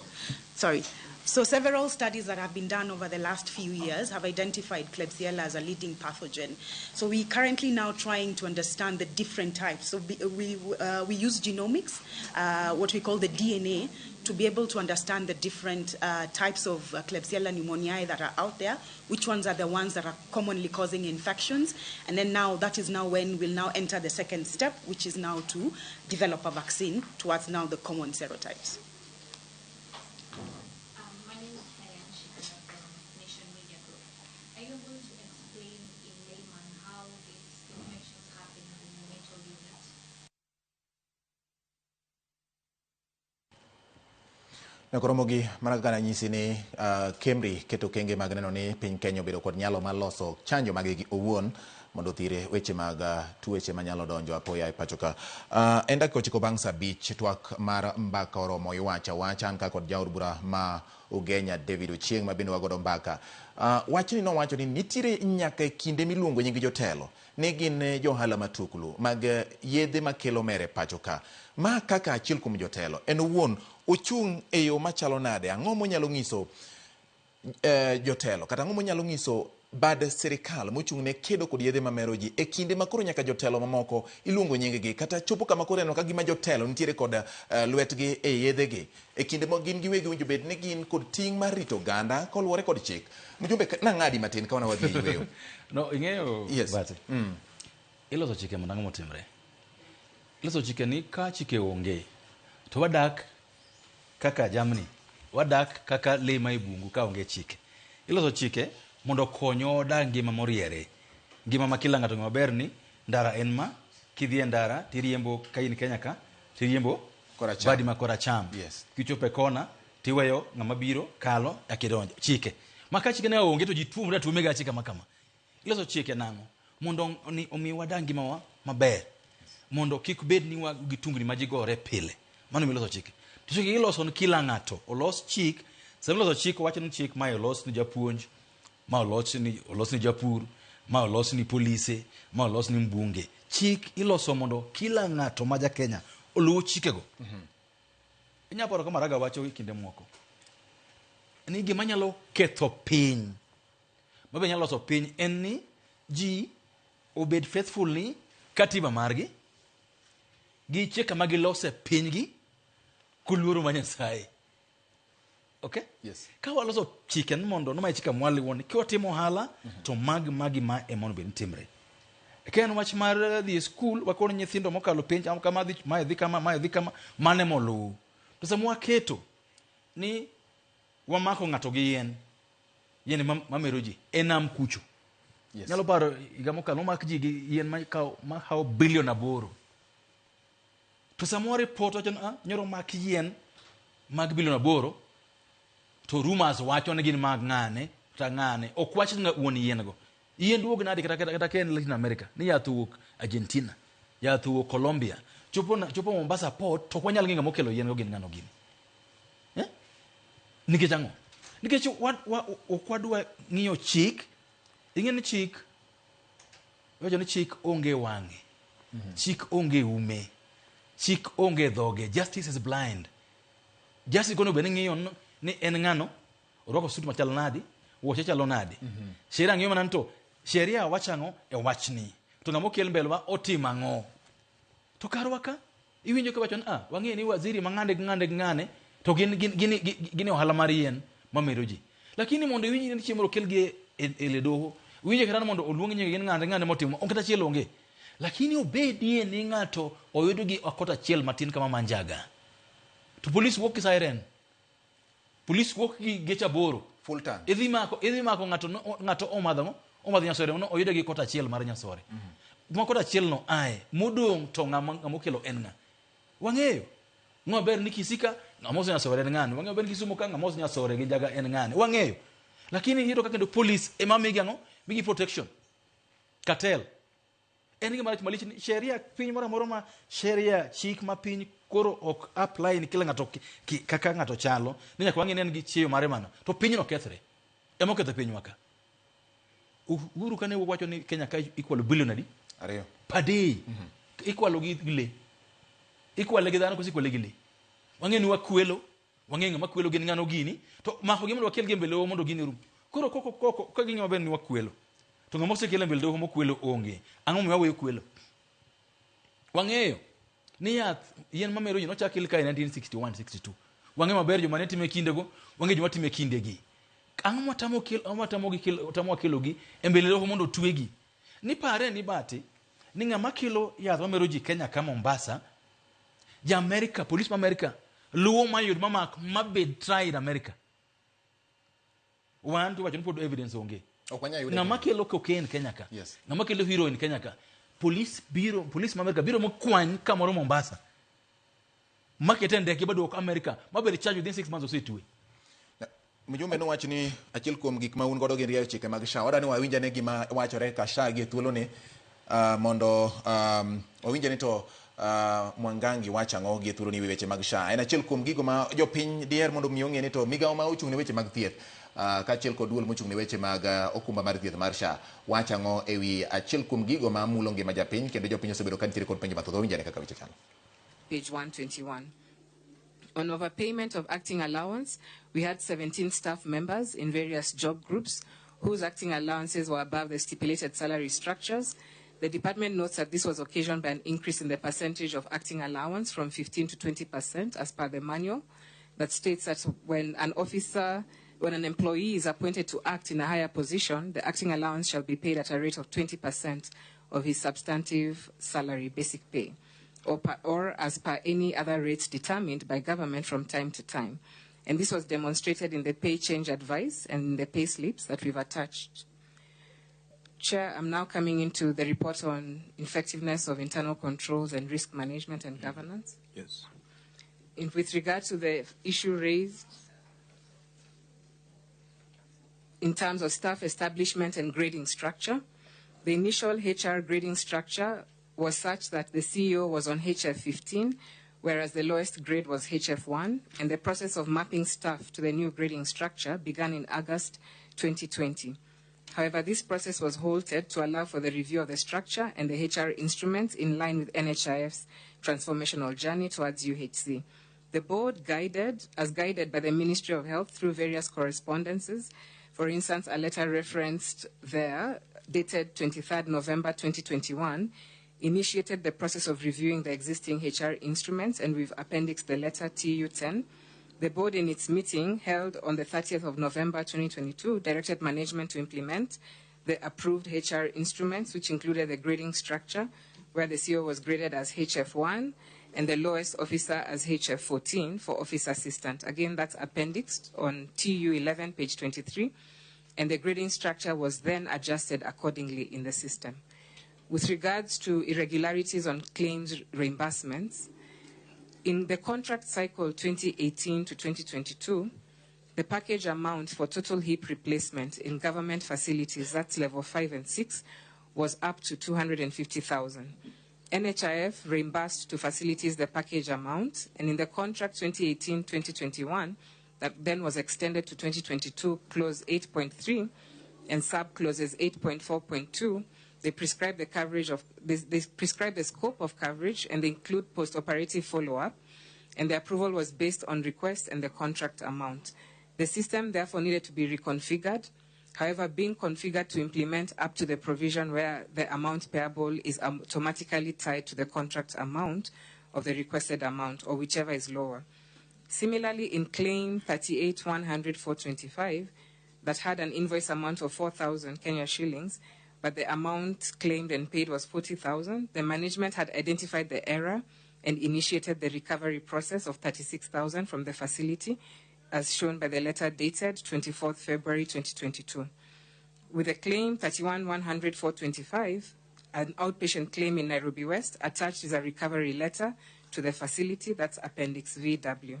sorry. So several studies that have been done over the last few years have identified Klebsiella as a leading pathogen. So we're currently now trying to understand the different types. So we use genomics, what we call the DNA, to be able to understand the different types of Klebsiella pneumoniae that are out there, which ones are the ones that are commonly causing infections. And then now, that is now when we'll now enter the second step, which is now to develop a vaccine towards now the common serotypes. My name is Diane Shikana from Nation Media Group. Are you able to explain in layman how these infections happen in the neonatal unit? Nyakwar Ramogi, mana kaka nanyisi ni KEMRI keto okenge mag neno ni piny Kenya obedo kod nyalo mar loso chanjo mage owuon mondo othire weche mag tuoche manyalo donjo apoya e pacho ka. En dakika 9 bang' saa 5, twak mar mbaka oromo iwacho awacha. An ka kod jaod bura ma Ugenya David Ochieng' ma bende wagodo mbaka. Wachni nowacho ni nitiere nyaka e kinde miluongo nying jotelo ni gin johala matuklu mag yedhe makelo mer e pacho ka. Ma kaka achiel kuom jotelo, en owuon ochung' e yo machalo nade? Ang'o monyalo nyiso jotelo kata ang'o monyalo nyiso bad sirikal mochung' ne kedo kod yedhe mamero ji e kinde ma koro nyaka jotelo mamoko iluongo nying-gi, kata chopo kama koro ineno ka gima jotelo nitiere kod lwetgi e yedhegi e kinde ma gin giwegi winjo bed ni gin kod ting' mar rito oganda koluwore kod chik. Mjumbe, nang'adi matin ka wana wadhi e yweyo. No, ing'eyo, Yes. Bate. Iloso chike mondo ang'o motimre? Iloso chike ni ka chike onge to wadak kaka jamni, wadak kaka lee ma e bungu ka onge chike. Iloso chike mondo okonywa wadag ngima moriere, ngima ma kila ng'ato ng'eyo maber ni ndara en ma, kidhi e ndara tiriembo ka in Kenya ka, tiriembo Koracham. badi ma koracham. Yes. Kichopo e kona tiweyo ng'ama biro kalo akidonjo. Chike. Ma ka chike ne onge to ji tuomre atuome ga chike ma kama. Iloso chike nang'o? Mondo omi wadag ngimawa maber. Mondo kik bed ni wa gi tungni ma ji gore pile. Mano miloso chike. To chike iloso ni kila ng'ato. Olos chik. Sama iloso chik, wacho ni chik ma olos ni japuonj, ma olos ni japur, ma olos ni polise, ma olos ni mbunge. Chik iloso mondo kila ng'ato ma ja Kenya oluw chikego. Inyalo paro ka Maraga wacho e kinde moko ni gima nyalo ketho piny, mabe nyalo loso piny, en ni ji obed faithful ni katiba margi gi chike ma gilose pinygi koluoro ma Nyasaye. Okay? Yes. Ka waloso chike ni mondo no ma chike mwaliwo ni kiwatimo ohala to mag magi ma ema onego bed ni timre. Ka en wach mar dhi e skul, wakono nyithindo mokalo penj, kama dhi, mae dhi kama, mae dhi kama, mane moluw. To sama waketo ni wamako ng'ato gi yien, yien mamero ji, e nam kucho. Yes. Nyalo paro higa mokalo omak ji gi yien ma kawo bilion 8. To sama waripot wacho ni, nyoro mak yien mag bilion 8, to rumors wacho ni gin mag ng'ane, kata ng'ane. Ok wach ni wuon yien go. Yien duog nade kata ka en Latin America, ni yath owuok Argentina, yath owuok Colombia, chopo Mombasa port, to ok wanyal ng'eyo ng'ama okelo yien go gin ng'ano gini. Nikech ang'o? Nikech ok wadwa ng'iyo chik. Ing'e ni chik, iwacho ni chik onge wang'e, chik onge ume, chik onge dhoge. Justice is blind. Justice kono bed ni ng'iyo ni en ng'ano, orwako suit machal nadi, wuoche chalo nadi. Sheria ng'iyo mana ni to sheria wacho ang'o e wachni. To ng'ama okel mbele wa otimo ang'o? To karwa ka iwinjo kiwacho ni ah, wang'eyo ni waziri ma ng'ane gi ng'ane gi ng'ane to gin gin gin gin e ohala mar yien mamero ji. Lakini mondo iwinj ni chieng' moro okelgi e e doho, iwinjo kata ni mondo oluong nying gi ni ng'ane ng'ane motimo, ok kata achiel onge. Lakini obedie ni ng'ato oyud gi okot achiel matin kama manjaga. To polis wuok gi siren. Polis wuok gi geche aboro. Full tank. Idhi mako idhi mako ng'ato no, ng'ato omadho ang'o? Omadho nyasore no oyude gi kota achiel mar nyasore. Kuma kota achiel no ae, modong' to ng'ama ng'ama okelo en ng'a? Wang'eyo. Ng'ama ber ni Kisii ka ng'ama uso nyasore en ng'ani. Wang'eyo ber ni Kisumu ka ng'ama uso nyasore gi njaga en ng'ani. Wang'eyo. Lakini iyudo ka kendo polis ema migi ang'o? Migi protection. Cartel. En gima rach malich ni sheria piny moro amora ma sheria chik ma piny koro ok apply ni kila ng'ato kaka ng'ato chalo ni nyaka wang'e ni en gi chieyo mare mano to pinyno kethre. Ema oketho pinywa ka. Uhuru kane wacho ni Kenya ka ikwalo billion adi? Ariyo. Per day. Ikwalo gi le. Ikwale gi dhano koso ikwale gi le. Wang'e ni wakwelo, wang'e ng'ama kwelo gin ng'ano gini, to mako gi mondo wakel gi e mbele doho mondo gini orum. Koro koko koko ka ging'e maber ni wakwelo. To ng'ama osekel e mbele doho mokwelo onge. Ang'o momiyo waweyo kwelo? Wang'eyo ni yath yien mamero ji nochak kel kae 1961 62. Wang'eyo maber joma ne time kindego, wang'eyo joma time kindegi. Ang'o matamo kel ang'o matamo gi kel tamo kelogi e mbele doho mondo otwegi? Ni pare ni bati ni ng'ama kelo yath mamero ji Kenya ka Mombasa, ja Amerika, polis ma Amerika luwo mayud mamak mabed tried Amerika. Wan to wacho ni pod evidence onge. Ok wanyal yude Ng'ama kelo cocaine Kenya ka. Yes. Ng'ama kelo heroin Kenya ka. Polis biro, polis ma Amerika biro mokwany kamoro Mombasa. Makete e ndeke baduok Amerika mabed charge within 6 months osetwe. Mjumbe nowacho ni achiel kuom gik ma un godo gin rieyo chike mag SHA. Wadwa ni wawinj ane gima wachore ka SHA gi e thuoloni mondo wawinj ane to Mwangangi wacho ang'o gi e thuoloni ewi weche mag SHA. En achiel kuom gigo ma jopiny diher mondo mi ong'e ni to migawo ma ochung' ne weche mag thieth kaachiel kod duol mochung' ne weche mag okumba mar thieth mar SHA wacho ang'o ewi achiel kuom gigo ma mulo ngima japiny kendo jopiny osebedo ka nitiere kod penjo mathoth. Wawinj ane kaka weche chalo. Page 121. On overpayment of acting allowance, we had 17 staff members in various job groups whose acting allowances were above the stipulated salary structures. The department notes that this was occasioned by an increase in the percentage of acting allowance from 15 to 20% as per the manual that states that when an officer, when an employee is appointed to act in a higher position, the acting allowance shall be paid at a rate of 20% of his substantive salary, basic pay, or as per any other rates determined by government from time to time. And this was demonstrated in the pay change advice and in the pay slips that we've attached. Chair, I'm now coming into the report on effectiveness of internal controls and risk management and governance. Yes. With regard to the issue raised in terms of staff establishment and grading structure, the initial HR grading structure was such that the CEO was on HF15, whereas the lowest grade was HF1, and the process of mapping staff to the new grading structure began in August 2020. However, this process was halted to allow for the review of the structure and the HR instruments in line with NHIF's transformational journey towards UHC. The board, as guided by the Ministry of Health through various correspondences, for instance, a letter referenced there, dated 23rd November 2021, initiated the process of reviewing the existing HR instruments, and we've appendixed the letter TU10. The board, in its meeting held on the 30th of November 2022, directed management to implement the approved HR instruments, which included the grading structure, where the CEO was graded as HF1 and the lowest officer as HF14 for office assistant. Again, that's appendixed on TU11, page 23, and the grading structure was then adjusted accordingly in the system. With regards to irregularities on claims reimbursements, in the contract cycle 2018 to 2022, the package amount for total hip replacement in government facilities, that's level 5 and 6, was up to 250,000. NHIF reimbursed to facilities the package amount, and in the contract 2018-2021, that then was extended to 2022, clause 8.3, and sub clauses 8.4.2, they prescribe the coverage of, they prescribe the scope of coverage and they include post-operative follow-up, and the approval was based on request and the contract amount. The system therefore needed to be reconfigured However, being configured to implement up to the provision where the amount payable is automatically tied to the contract amount of the requested amount, or whichever is lower. Similarly, in claim 38-100-425, that had an invoice amount of 4,000 Kenya shillings, but the amount claimed and paid was 40,000, the management had identified the error and initiated the recovery process of 36,000 from the facility, as shown by the letter dated 24th February 2022. With the claim 31-100-425, an outpatient claim in Nairobi West, attached is a recovery letter to the facility, that's Appendix VW.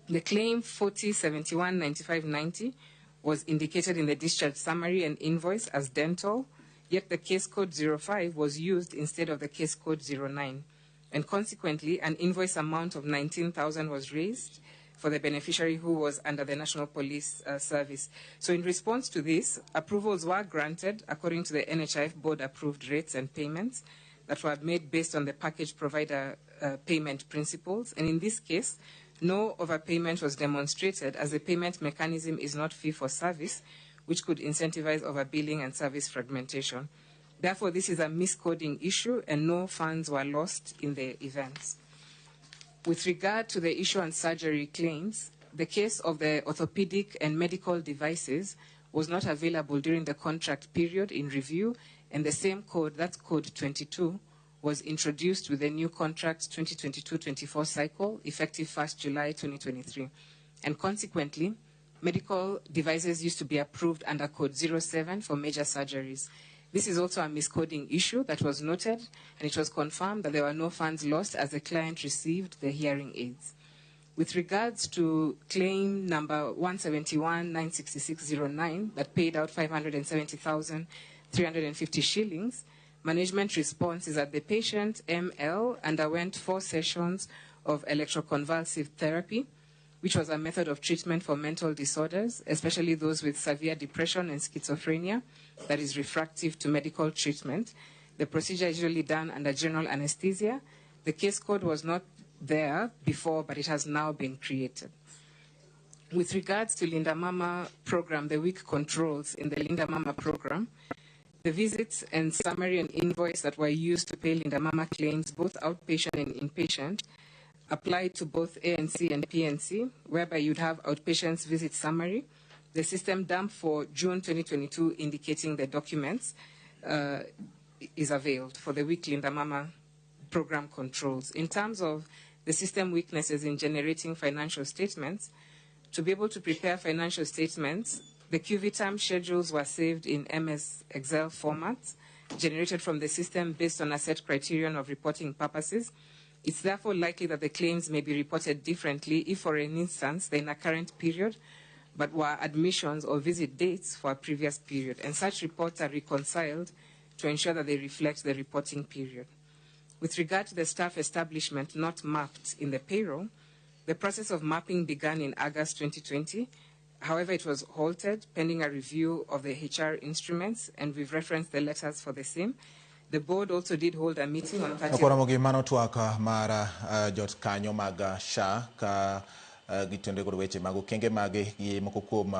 The claim 40-71-95-90 was indicated in the discharge summary and invoice as dental, yet the case code 05 was used instead of the case code 09. And consequently, an invoice amount of 19,000 was raised for the beneficiary who was under the National Police Service. So in response to this, approvals were granted according to the NHIF board approved rates and payments that were made based on the package provider payment principles. And in this case, no overpayment was demonstrated, as the payment mechanism is not fee for service, which could incentivize overbilling and service fragmentation. Therefore, this is a miscoding issue and no funds were lost in the events. With regard to the issue on surgery claims, the case of the orthopedic and medical devices was not available during the contract period in review, and the same code, that's code 22, was introduced with the new contract 2022-24 cycle, effective 1st July 2023. And consequently, medical devices used to be approved under code 07 for major surgeries. This is also a miscoding issue that was noted, and it was confirmed that there were no funds lost as the client received the hearing aids. With regards to claim number 171-96609 that paid out 570,350 shillings, management response is that the patient, ML, underwent 4 sessions of electroconvulsive therapy, which was a method of treatment for mental disorders, especially those with severe depression and schizophrenia that is refractive to medical treatment. The procedure is usually done under general anesthesia. The case code was not there before, but it has now been created. With regards to Linda Mama program, the weak controls in the Linda Mama program, the visits and summary and invoice that were used to pay Linda Mama claims, both outpatient and inpatient, applied to both ANC and PNC, whereby you'd have outpatients visit summary. The system dump for June 2022 indicating the documents is availed for the weak Linda Mama program controls. In terms of the system weaknesses in generating financial statements, to be able to prepare financial statements, the QVTAM schedules were saved in MS Excel formats, generated from the system based on a set criterion of reporting purposes. It's therefore likely that the claims may be reported differently if, for an instance, they're in a current period, but were admissions or visit dates for a previous period. And such reports are reconciled to ensure that they reflect the reporting period. With regard to the staff establishment not mapped in the payroll, the process of mapping began in August 2020. However, it was halted pending a review of the HR instruments, and we've referenced the letters for the same. The board also did hold a meeting on 30th. Okoramogi mano twak mar jot kanyo mag SHA ka gitenore kod weche mag okenge mage gi moko kuom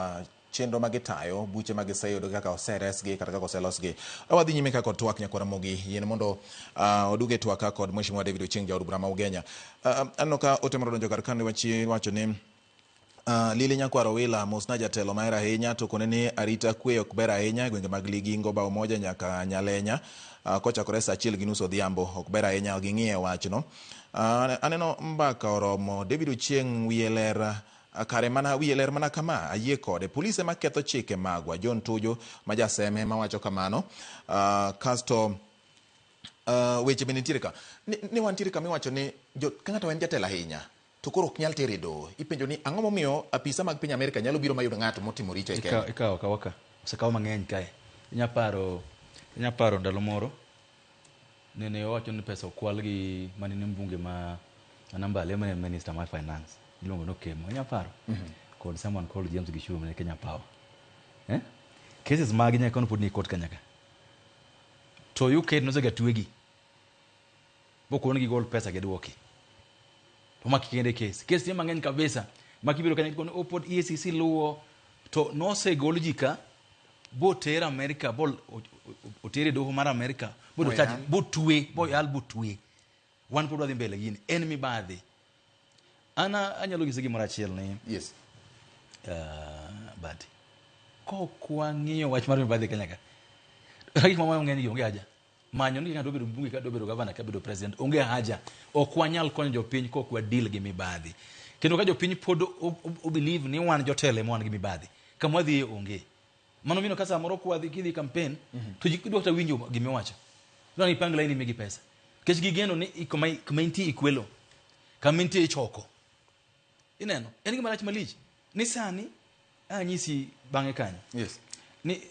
chenro magitayo buche magiseyudo kaka oseresgi kata kaka oselosgi. Wadhi nyime kaka twak nyakwaramogi yien mondo oduge twak kod Mheshimiwa David Ochieng jaod bura ma Ugenya. Aneno ka ote moro donjo kar kane wacho ni Lili Nyakwaro Wila mosna jatelo mahero ahinya to kone ni arita kwe ok ber ahinya e gwenge mag Ligingo bao moja nyaka Nyalenya kochakore saa 1:30 odhiambo ok ber ahinya ging'iye wachno. Aneno mbaka oromo David Ochieng wiye ler kare mana wiye ler mana kama ayie kode polise maketho chike magwa John Tujo ma jaseme mawacho kamano. Kasto weche bende nitiere ka ni wantiere kama iwacho ni ka ng'ato en jatelo ahinya to koro ok nyal tere doho. Ipenjo ni ang'o momiyo apisa mag piny Amerika nyalo biro mayud ng'ato motimo richo e Kenya? Ikawo akawa ka osekaw mang'eny kae. Inya paro ndalo moro nene owacho ni pesa okwal gi mane ni mbunge ma Nambale mane minister mar finance iluongo ni Okemo. Inya paro kod someone called James Gichuru mane Kenya Power. Cases magi nyaka kono pod ni court kanyaka. To UK nosega twegi bokon gi gol pesa giduoki. To maki kende case. Case ni mang'eny kabisa. Maki biro kanya kono pod EACC luwo to nosegol ji ka Boter Amerika, bo oter e doho mar Amerika, bo Boyal. charge, botwe, boyal botwe. Wan pod wadhi mbele gini, en mibadhi. An anyalo nyisi gimoro achiel ni Yes. Badi. Kok wang'iyo wach mar mibadhi Kenya ka. Gik mamoko ng'eny gi onge haja. Manyo ni ng'ato bedo mbunge, kata bedo gavana, kata bedo president, onge haja. Ok wanyal konyo jopiny kok wa deal gi mibadhi. Kendo ka jopiny pod o believe ni wan jotelo ema wan gi mibadhi, kama wadhiye onge. Mano mino ka samoro kwadhi kidhi campaign, to ji dwa kata winjo gimiwacho. Dwa ni ipang line imigi pesa. Nikech gigeno ni kuma intie ikwelo, kama intie ichoko. Ineno, en gima rach malich. Ni sani, anyisi bang'e kanyo. Yes. Ni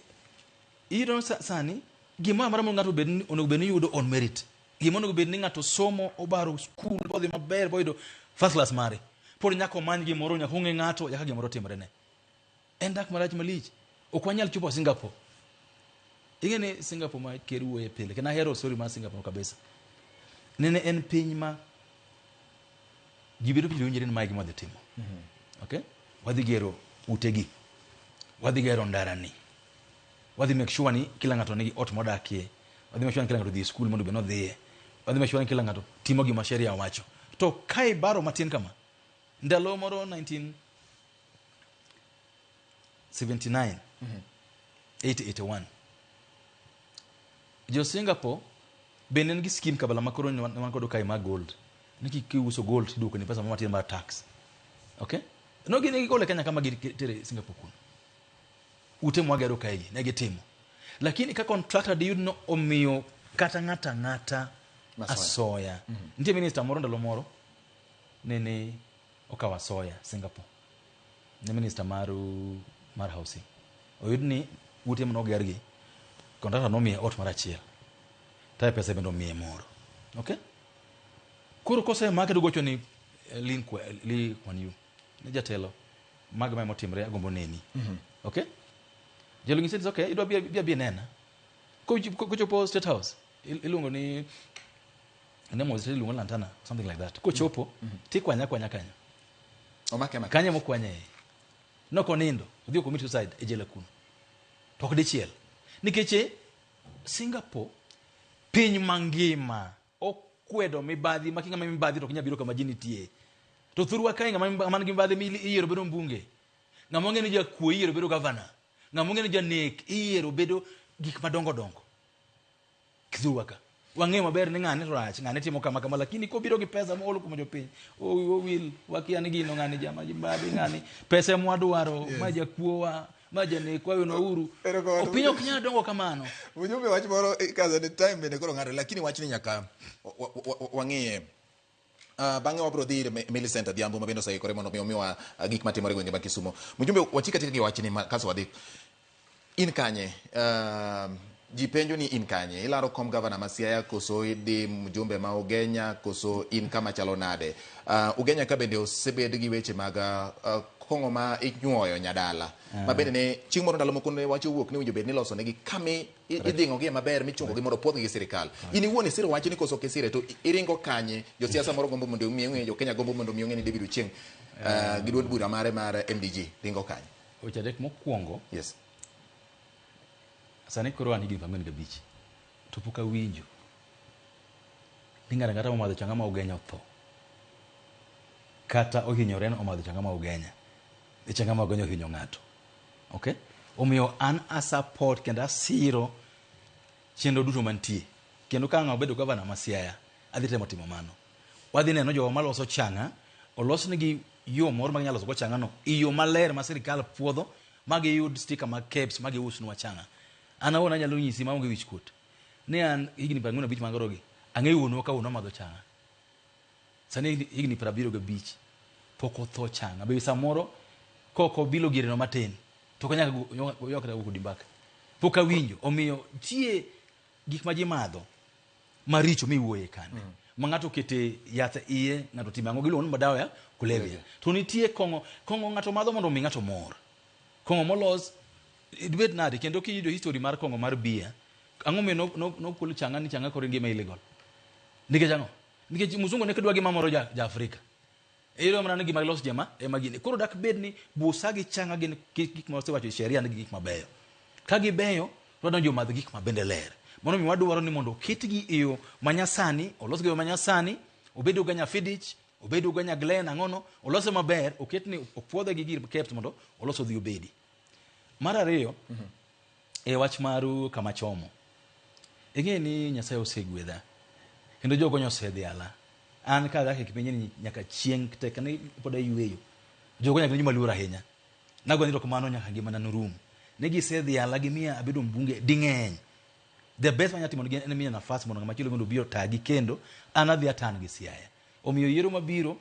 iyudo sani gimoro amora ma ng'ato onego bed ni yudo on merit. Gima onego bed ni ng'ato somo, obaro skul, bodhi maber, boyudo first class mare. Pod nyaka omany gimoro, nyaka ong'e ng'ato, nyaka gimoro timre ne. En dak marach malich. Ok wanyal chopo Singapore. Ing'e ni Singapore ma ker wuoye pile, kendo ahero story mar Singapore kabisa. Nene en piny ma ji bedo piny winjore ni mae gima wadhi timo. Okay? Wadhi gero utegi. Wadhi gero ndarani. Wadhi make sure ni kila ng'ato nigi ot modakie. Wadhi make sure ni kila ng'ato dhi e skul mondo bed nodhiye. Wadhi make sure ni kila ng'ato timo gima sheria wacho. To ka ibaro matin kama, ndalo moro 1979, 881, jo Singapore bende en gi scheme kabala ma koro ne wan kodo kae mar gold. Ni kiuso gold tiduoko ni pesa matin mar tax. Okay? No gin gigole Kenya kama gitere Singapore kuno. Ute mwagero kae gi ne gitimo. Lakini ka contractor diyud no omiyo kata ng'ata ng'ata Masoya. asoya. Nitie minister moro ndalo moro nene okawo asoya Singapore. Ne minister mar housing. Oyud ni ute manoger gi contractor nomiye ot mar achiel. Tae pesa bende omiye moro. Okay? Koro kosemake to gocho ni Lee Kuan Yew. Ni jatelo mag mae motimre agombo neni. Okay? Jalo nyise ni okay, idwa bi nena. Kochopo State House, iluongo ni name of the state iluongo ni Lantana, something like that. Kochopo, tikwanya kwanya kanyo. Omake amaka. Kanyo mokwanye. Nokonindo, odhi ocommit suicide e jela kuno. To ok dichiel. Nikech Singapore piny mangima okwedo mibadhi ma king'ama mibadhi to ok nyal biro kama ji nitie. To thurwa kae ng'ama man gi mibadhi iyiero bedo mbunge. Ng'ama ong'e ni jakuo iyiero bedo gavana. Ng'ama ong'e ni janek iyiero bedo gik madongo dongo. Thurwa ka. Wang'eyo maber ni ng'ani rach, ng'ani timo kama kama, lakini kobiro gi pesa moolo kuom jopiny, owil, wakia ni gino ng'ani jama mibadhi ng'ani, pesa ema wadwaro, ma jakuowa, ma janekwa wenwauru. Erokamano. Piny ok nyal dongo kamano. Mjumbe wach moro kaza ni time bende koro ng'ado lakini wachni nyaka wang'iye. Bang'e wabiro dhi ir Millicent Adhiambo ma bende oseikore mondo mi omiwa gik matimore e gwenge mag Kisumu. Mjumbe wachik atika gi wachni kasto wadhi. In kanye? Ji penjo ni in kanye? Ilaro kom gavana ma Siaya koso idhi mjumbe ma Ugenya koso in kama chalo nade? Ugenya ka bende osebed gi weche mag kong'o ma inyuoyo nyadala. Ma bende ne chieng' moro ndalo moko ne wach owuok ni owinjo bed ni iloso negi kama idhing'o gi maber michungo gi mondo puodhgi gi sirikal. In iwuon isiro wach ni koso ok isire to iringo kanye? Josiasa moro gombo mondo omi ong'e, jo Kenya gombo mondo omi ong'e ni David Ochieng' gi duond bura mare mar MDG ringo kanye? Weche adek mokwongo. Yes. Sani koro an higni 45 to pok awinjo ni ng'ato ang'ata momadho changa ma Ugenya otho kata ohinyore ni omadho changa ma Ugenya e changa ma Ugenya ohinyo ng'ato. Okay? Omiyo an a support kendo asiro chenro duto mantie. Kendo ka ang' abedo gavana ma Siaya, adhi temo timo mano. Wadhi neno jowa maloso changa, olosnegi yo moro ma ginyalo loso go changa no e yo maler ma sirikal puodho ma giyud sticker mag KEBS ma giusnwa changa. An awuon anyalo nyisi maonge wich kuot ni an higni 45 mag rogi ang'eyo wuonwa ka wuonwa madho changa. Sani higni 75 pok otho changa. Be samoro kok obilo gireno matin to ok onyal ywak kata go kodi mbaka. Pok awinjo. Omiyo nitie gik ma ji madho maricho miwuoye kande. Ma ng'ato okete yath e iye, ng'ato timo ang'o, giluongo ni madawa ya kulevya. To nitie kong'o, kong'o ng'ato madho mondo omi ng'ato mor. Kong'o molos, dibed nade, kendo kiyudo history mar kong'o mar bia, ang'o miyo nokelo changa ni changa koro en gima illegal? Nikech ang'o? Nikech mzungu ne dwa gima moro ja Afrika. Iyudo mana ni gima giloso jema ema gini. Koro dak bed ni busa gi changa gin gik ma osewacho e sheria ni gik mabeyo. Ka gibeyo, to wadwa ni jomadh gik ma bende ler. Mano omiyo wadwaro ni mondo oketgi e yo manyasani, olosgi e yo manyasani, obed Ugenya Fidich, obed Ugenya Glen, ang'ono, olose maber, oketni, opuodhe gi gir KEBS mondo olos odhi obedi. Mar ariyo, e wach mar kama chomo. Ing'e ni Nyasaye osegwedha, kendo jogonya osedhiala. An ka adak e pinyni nyaka chieng' tek ni pod ayueyo. Jogonya gin joma luor ahinya. Nago ni kamano nyaka ngimana norum. Ne gisedhiala gimiya abedo mbunge ding'eny. The best manya timo negi en miyo nafas mondo ng'ama chielo mondo obi otagi kendo an adhi atan gi Siaya. Omiyo yiero mabiro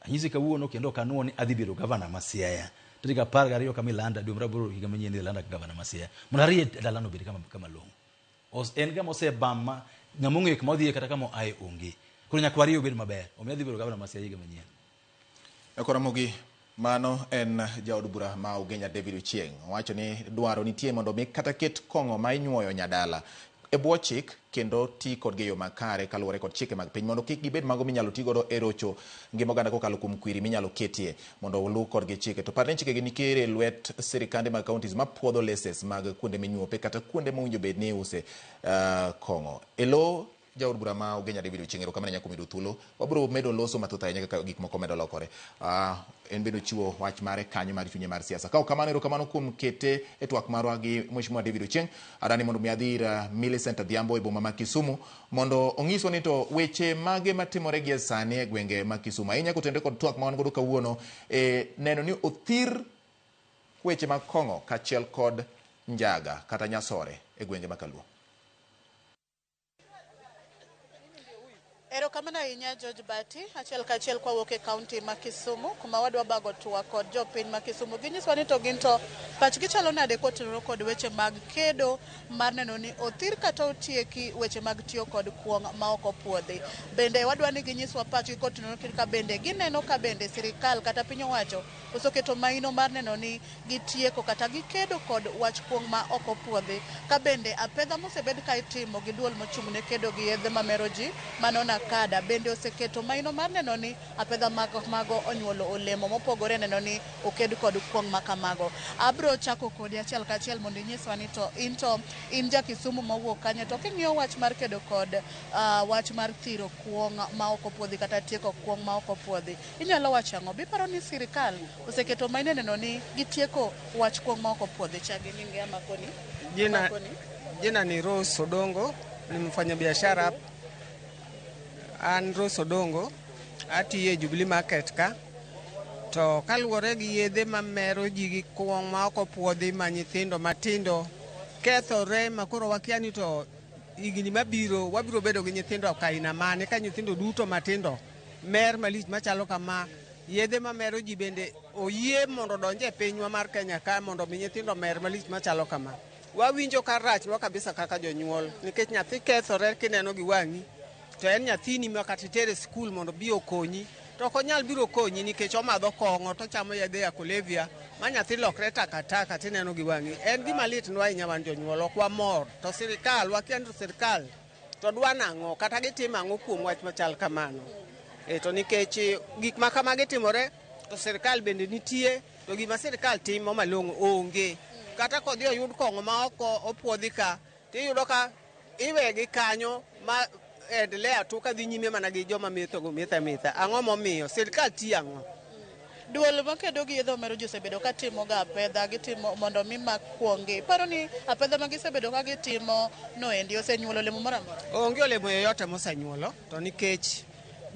anyisi kawuono kendo ok anuo ni adhi bedo gavana ma Siaya. Tarik 12 kama ilanda dwe mar aboro higa manyien idhi landa gavana ma Siaya. Mondo arie dalano obed kama long'o. En gama osebam ma ng'ama ong'eyo kama odhiye kata kama oaye onge. Koro nyaka warie obed maber. Omiyo adhi bedo gavana ma Siaya higa manyien. Ramogi, mano en jaod bura ma Ugenya David Ochieng. Owacho ni dwaro nitie mondo mi kata ket kong'o ma inyuoyo nyadala e bwo chik kendo ti kodgi e yo makare kaluwore kod chike mag piny mondo kik gibed mago minyalo ti godo e rocho ngima oganda kokalo kuom kwiri minyalo ketie mondo oluw kodgi chike. To par ni chikegi nitiere e lwet sirikande mag counties mapuodho leses mag kuonde minyuope kata kuonde mowinjo bed ni iuse kong'o. E lo jaod bura ma Ugenya David Ochieng, erokamano ahinya kuom yudo thuolo. Wabiro medo loso mathoth ahinya kaka gik moko medo lokore. En bende ochiwo wach mare kanyo mar chunye mar siasa. Ka ok kamano, erokamano kuom kete e twak marwa gi Mheshimiwa David Ochieng. Adani mondo mi adhi ir Millicent Adhiambo e boma ma Kisumu mondo onyiswa ni to weche mage matimore gie sani e gwenge ma Kisumu. Ahinya kotenore kod twak ma wan godo kawuono e neno ni othir weche mag kong'o kaachiel kod njaga kata nyasore e gwenge ma Kaluo. Erokamano ahinya George Bati, achiel kachiel kwawuok e kaunti ma Kisumu kuma wadwa bago twak kod jopiny ma Kisumu. Ginyiswa ni to gin to pachgi chalo nade kotenore kod weche mag kedo mar neno ni othir kata otieki weche mag tiyo kod kuong' ma ok opuodhi. Bende wadwa ni ginyiswa pachgi kotenore ka bende gineno ka bende sirikal kata piny owacho oseketo maino mar neno ni gitieko kata gikedo kod wach kuong' ma ok opuodhi. Ka bende apedha mosebed ka itimo gi duol mochung' ne kedo gi yedhe mamero ji mano NACADA bende oseketo maino mar neno ni apedha mago onyuolo olemo mopogore neno ni oked kod kuong' ma kamago. Abro chako kodi achiel kachiel mondo inyiswa ni to in to in ja Kisumu mowuok kanye, to king'iyo wach mar kedo kod wach mar thiro kuong' ma ok opuodhi kata tieko kuong' ma ok opuodhi, inyalo wacho ang'o? Biparo ni sirikal oseketo maino neno ni gitieko wach kuong' ma ok opuodhi? Chak gi nyingi ama koni? Jina ni Rose Odongo, ni mfanyabiashara. An Rose Odongo, atiyo e Jubilee Market ka. To kaluwore gi yedhe mamero ji gi kuong' ma ok opuodhi ma nyithindo matindo kethore ma koro wakia ni to higni mabiro wabiro bedo gi nyithindo kaina mane ka nyithindo duto matindo mer malich machalo kama. Yedhe mamero ji bende oyie mondo odonj e pinywa mar Kenya ka mondo mi nyithindo mer malich machalo kama. Wawinjo ka rachnwa kabisa kaka jonyuol nikech nyathi kethore kineno gi wang'i to en nyathini ma kata itere skul mondo obi okonyi to ok onyal biro konyi nikech omadho kong'o to ochamo yedhe ya kulevya ma nyathi lokre takataka tineno gi wang'i. En gima litnwa ahinya wan jonyuol, ok wamor. To sirikal, wakia ni to sirikal to dwa nang'o kata gitimo ang'o kuom wach machal kamano. To nikech gik ma kamagi timore to sirikal bende nitie, to gima sirikal timo malong'o onge. Kata kodhi oyud kong'o ma ok opuodhi ka, tiyudo ka iwegi kanyo ma endelea tu kadhi nyime mana gi joma methogo metho ametha. Ang'o momiyo? Sirikal tiyo ang'o? Duol makedo gi yedhe mamero ji osebedo ka timo ga apedha, gitimo mondo mi mak kuong'gi. Iparo ni apedha ma gisebedo ka gitimo no endi osenyuolo olemo moro amora? Onge olemo yoyote mosenyuolo, to nikech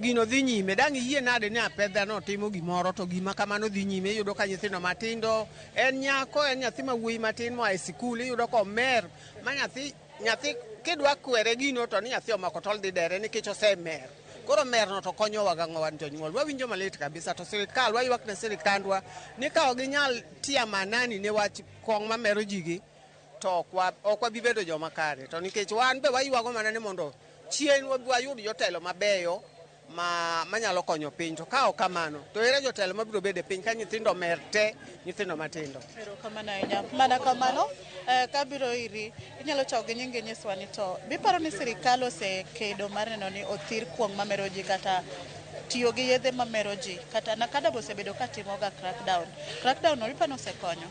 gino dhi nyime. Dang' iyie nade ni apedha no timo gimoro to gima kamano dhi nyime. Iyudo ka nyithindo matindo, en nyako, en nyathi ma wuoyi matin moa e sikul, iyudo ka omer ma nyathi kidwa kwere gino to ni nyathi omako tol dhi dere nikech osemer. Koro merno to konyowa gang'o wan jonyuol? Wawinjo malit kabisa. To sirikal, waywak ne sirikandwa ni ka ok ginyal tiyo manani ne wach kong' mamero ji gi, to ok wabi bedo joma kare. To nikech wan be waywago mana ni mondo chien wayud jotelo mabeyo manyalo konyo piny. To ka ok kamano, to ere jotelo mabiro bedo e piny ka nyithindo mer te, nyithindo matindo? Erokamano ahinya. Mana kamano, kabiro iri, inyalo chako gi nyingi nyiswa ni to biparo ni sirikal osekedo mar neno ni othir kuong' mamero ji kata tiyo gi yedhe mamero ji, kata NACADA be osebedo ka timoga crackdown. Crackdown no iparo ni osekonyo?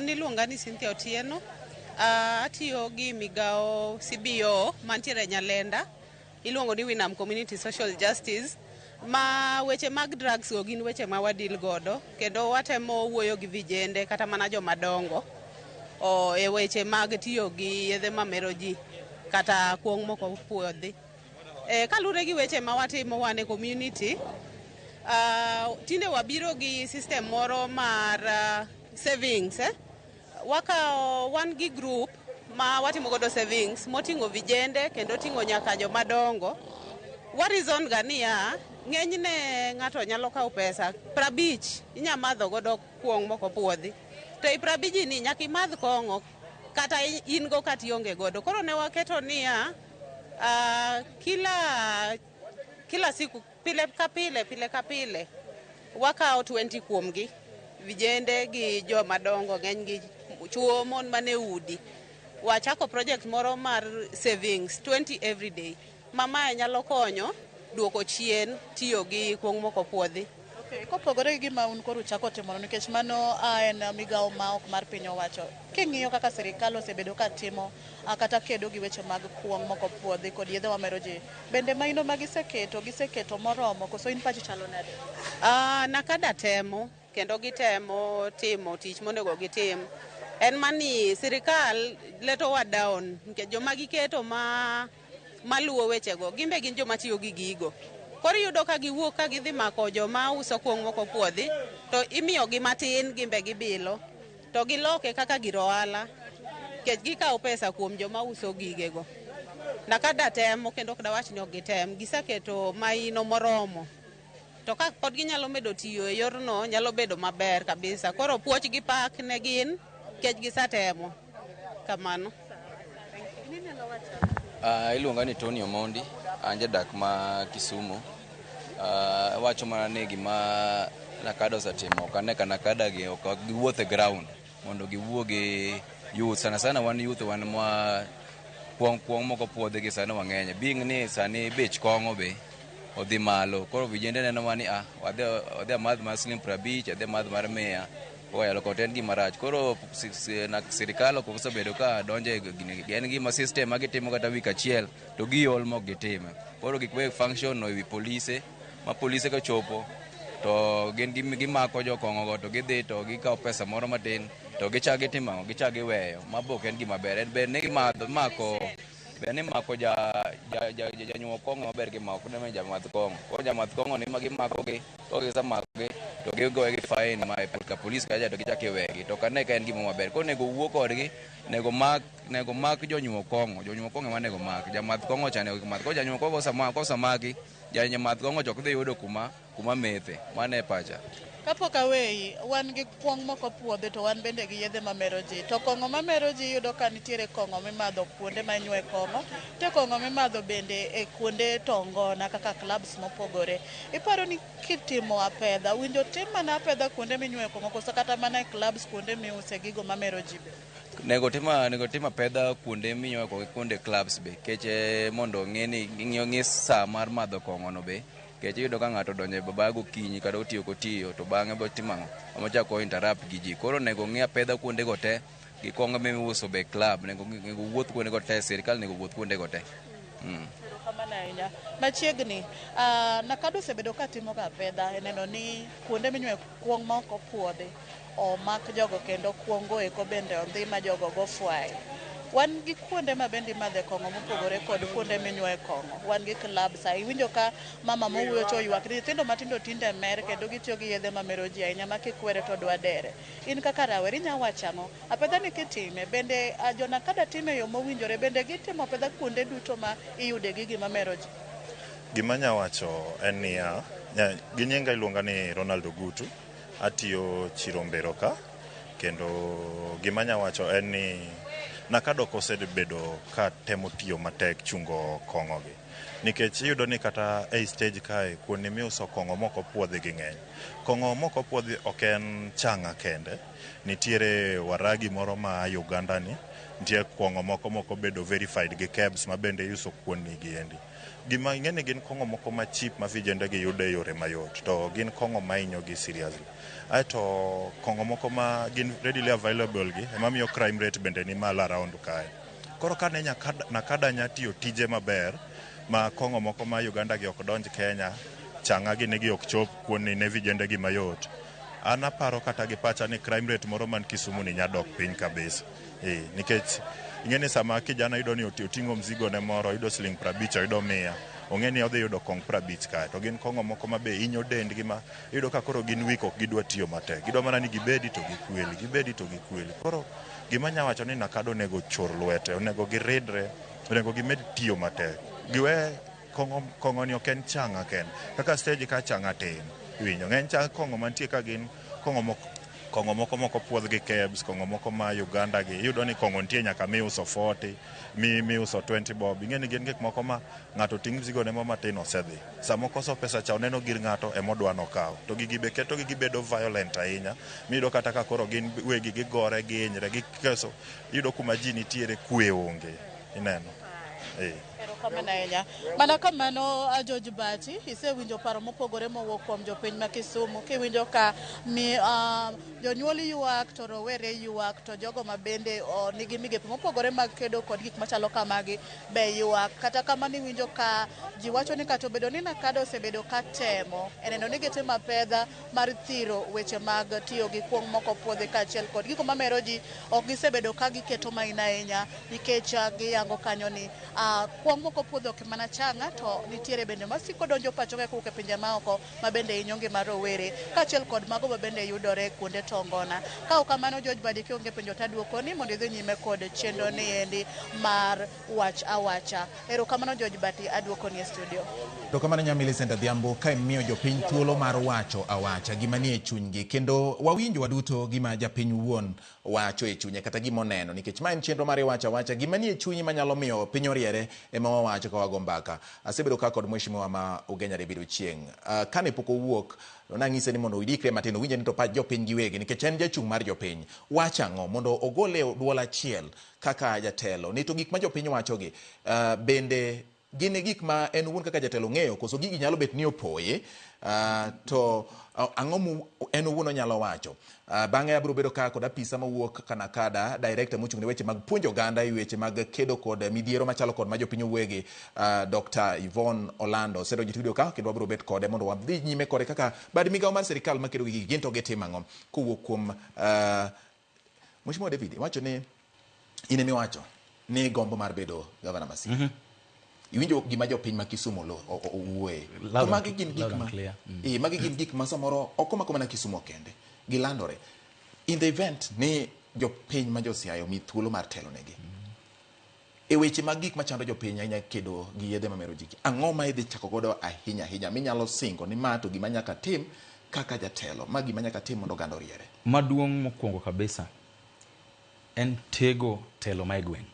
Niluonga ni Cynthia Otieno. Atiyo gi migawo CBO mantiere Nyalenda. Iluongo ni Winam Community Social Justice. Ma weche mag drugs go gin weche ma wadil godo kendo watemo wuoyo gi vijende kata mana joma dongo e weche mag tiyo gi yedhe mamero ji kata kuong' moko puodhi. Kalure gi weche ma watimo wan e community, tinde wabiro gi system moro mar savings. Wakawo wan gi group ma watimo godo savings moting'o vijende kendo ting'o nyaka joma dongo. Warizon ga niya, ng'enyne ng'ato nyalo kawo pesa 50 inya madho godo kuong' moko puodhi. To e 50 ni nyaka imadh kong'o kata in go kata ionge godo. Koro ne waketo niya, kila siku pile ka pile wakawo 20 kuomgi vijende gi joma dongo ng'eny gi chuo mon mane udi. Wachako project moro mar savings 20 every day. Mamae nyalo konyo duoko chien tiyo gi kuong' moko puodhi. Okay, kopogore gi gima un koro uchako timo nikech mano en migawo ma ok mar piny owacho. King'iyo kaka sirikal osebedo ka timo kata kedo gi weche mag kuong' moko puodhi kod yedhe mamero ji, bende maino ma giseketo moromo koso in pachi chalo nade? Nakada temo kendo gitemo timo tich monego gitim. En mani sirikal letowa down nikech joma giketo maluwo wechego gimbe gin joma tiyo gi gigo. Koro iyudo ka giwuok ka gidhi mako joma uso kuong' moko puodhi to imiyogi matin gimbe gibilo to giloke kaka gir ohala nikech gikawo pesa kuom joma uso gigego. Nakada temo kendo ok dawach ni ok gitem, giseketo maino moromo. To ka pod ginyalo medo tiyo e yorno nyalo bedo maber kabisa. Koro puoch gi pak ne gin nikech gisetemo. Kamano. Iluonga ni Tony Omondi, an jadak ma Kisumu. Awacho mana ni gima Nakada osetimo, ok ane ka Nakada gi ok giwuoth e ground mondo giwuo gi youth. Sana sana wan youth wan ma kuong' moko puodhi gi sani wang'eny. Being ni sani bech kong'o be odhi malo. Koro vijende neno wa ni adhi amadh mar siling 50, adhi amadh mar 100. Oyalo kod en gima rach. Koro sirikal ok osebedo ka donjo e gini. En gima system ma gitimo kata wik achiel to giol mok gitime. Koro gik we function no ewi polise, ma polise kochopo to gin gimako jokong'o go to gidhi to gikawo pesa moro matin to gichak gitimo ang'o? Gichak giweyo. Ma be ok en gima ber. En ber ni gimako ber ni mako janyuo kong'o maber gi mako ne jamadh kong'o. Koro jamadh kong'o ni ma gimako gi, to gisemako gi to gigoye gi fine ma e ka polis kacha to gichak iwegi. To ok ane ka en gima maber. Koro onego wuo kodgi, onego mak jonyuo kong'o. Jonyuo kong'o ema onego mak. Jamadh kong'o cha onego mak. Koro janyuo kong'o kosemaki, jamadh kong'o cha ok dhi yudo kuma methe. Mano e pacha. Kapok aweyi, wan gi kuong' moko puodhi to wan bende gi yedhe mamero ji. To kong'o mamero ji iyudo ka nitiere kong'o mimadho kuonde ma inywe kong'o, to kong'o mimadho bende e kuonde tongona kaka clubs mopogore. Iparo ni kitimo apedha, winjo tim mana apedha kuonde minywe kong'o koso kata mana e clubs kuonde miuse gigo mamero ji be? Nego tim apedha kuonde minywe kong'o gi kuonde clubs be, nikech mondo ng'e ni ng'i sa mar madho kong'o no be. Nikech iyudo ka ng'ato odonjo e baba gokinyi kata otiyo kotiyo to bang'e botimo ang'o? Omochako interrupt gi ji. Koro onego ng'i apedha kuonde go te gi kong'o miuso be club, onego wuoth kuonde go te, sirikal onego wuoth kuonde go te. Erokamano ahinya. Machiegni, Nakada osebedo ka timo ga apedha e neno ni kuonde minywe kuong' ma ok opuodhi omak jogo kendo kuong'go eko bende ondhi ma jogo go fwaye. Wan gi kuonde ma bende imadhe kong'o mopogore kod kuonde minywoe kong'o. Wan gi clubs. Iwinjo ka mama mowuoyo to oywak ni nyithindo matindo tinde mer kendo gitiyo gi yedhe mamero ji ahinya ma kikwere to dwa dere. In kaka rawera inya wacho ang'o? Apedha ni kitime bende jo Nakada time e yo mowinjore bende gitimo apedha kuonde duto ma iyude gigi mamero ji? Gima anya wacho en niya, gi nyinga iluonga ni Ronald Ogutu, atiyo Chirombero ka, kendo gima anya wacho en ni Nakada ok osebedo ka temo tiyo matek chungo kong'o gi. Nikech iyudo ni kata ei stage kae kuonde miuso kong'o mok opuodhi gi ng'eny. Kong'o mok opuodhi ok en chang'a kende. Nitiere waragi moro ma Uganda ni, Nitie kong'o moko mok obedo verified gi KEBS ma bende iuso kuondni gi endi. Gima ing'e ni gin kong'o moko ma cheap ma vijende gi yudo e yore mayot to gin kong'o ma hinyo gi seriously. Aeto kong'o moko ma gin readily available gi ema miyo crime rate bende ni malo around kae. Koro kane NACADA nya tiyo tije maber ma kong'o moko ma Uganda gi ok donj Kenya, chang'a gi nigi ok chop kuondni ne vijende gi mayot. An aparo kata gi pacha ni crime rate moro man Kisumu ni nya dok piny kabisa. Eh, nikech ing'e ni sama kijana yudo ni oting'o mzigo ne moro, oyudo siling 50, oyudo 100, ong'e ni odhi yudo kong 50 kae. To gin kong'o moko ma be hinyo dendgi ma iyudo ka koro gin weak ok gidwa tiyo matek. Gidwa mana ni gibedi to gikweli, gibedi to gikweli. Koro gima anya wacho ni NACADA onego ochor lwete, onego giridre, onego gimed tiyo matek. Giwe kong'o, kong'o ni ok en chang'a kende. Kaka stage ka chang'a tin, iwinjo. Ng'eny cha kong'o mantie ka gin kong'o moko kong'o moko moko puodh gi KEBS, kong'o moko ma Uganda gi, iyudo ni kong'o nitie nyaka miuso 40, miuso 20 bob. Ing'e ni gin gik moko ma ng'ato ting' mzigo ne mo matin osedhi. Sama okoso pesa cha oneno gir ng'ato emodwa nokaw. To gigi be ketogi gibedo violent ahinya. Miyudo kata ka koro gin wegi gigore, gihinyre, gikeso. Iyudo kuma ji nitiere kwe onge. Ineno? Erokamano ahinya. Mana kamano George Bati, isewinjo paro mopogore mowuok kuom jopiny ma Kisumu. Kiwinjo ka mi jonyuol ywak to rowere ywak to jogo ma bende nigi migepe mopogore mag kedo kod gik machalo kamagi be ywak. Kata kamano iwinjo ka ji wacho ni kata obedo ni NACADA osebedo ka temo e neno ni gitimo apedha mar thiro weche mag tiyo gi kuong' moko puodhi kaachiel kod gigo mamero ji, ok gisebedo ka giketo maina ahinya nikech giyango kanyo ni kuong' moko puodhi ok mana chang'a to nitiere bende masiko donjo pacho ka kowuok e pinje maoko ma bende hinyo ngima rowere kaachiel kod mago ma bende yudore kuonde tongona. Ka ok kamano George Badi kionge penjo taduokoni mondo idhi nyime kod chenro ni endi mar wach awacha. Erokamano George Badi, aduokoni e studio. Erokamano nya Millicent Adhiambo ka imiyo jopiny thuolo mar wacho awacha gima nie chunygi kendo wawinjo waduto gima japiny wuon wacho e chunye kata gima oneno nikech ma en chenro mar iwacho awacha gima nie chunyi manyalo miyo piny oriere ema wawacho ka wago mbaka. Asebedo ka kod mheshimiwa ma Ugenya David Ochieng. Kane pok owuok nang'ise ni mondo idikre matin owinje ni to pach jopiny giwegi nikech en jachung' mar jopiny. Wach ang'o mondo ogole duol achiel kaka jatelo ni to gik ma jopiny wachogi bende gin gik ma en owuon kaka jatelo ng'eyo koso gigi nyalo bet ni opoye to ang'o mu en owuon onyalo wacho. Bang'e abiro bedo ka kod apisa mawuok Kanakada, director mochung' ne weche mag puonjo oganda e weche mag kedo kod midhiero machalo kod ma jopiny owuoyegi, Dr. Yvonne Olando osedonjo e studio ka kendo wabiro bet kode mondo wadhi nyime kode kaka bad migawo mar sirikal makedo gi gigi gin to gitimo ang'o kowuok kuom Mheshimiwa David, iwacho ni in emiwacho ni gombo mar bedo gavana ma Siaya. Iwinjo gima jopiny ma Kisumu owuoye. To magi gin gik ma magi gin gik ma samoro ok omako mana Kisumu kende, gilandore. In the event ni jopiny ma jo Siaya omi thuolo mar telo negi. E weche mag gik machando jopiny ahinya kedo gi yedhe mamero ji, ang'o ma idhi chako godo ahinya ahinya minyalo singo ni ma to gima nyaka tim kaka jatelo, ma gima nyaka tim mondo oganda oriere? Maduong' mokwongo kabisa en tego telo ma e gweng'.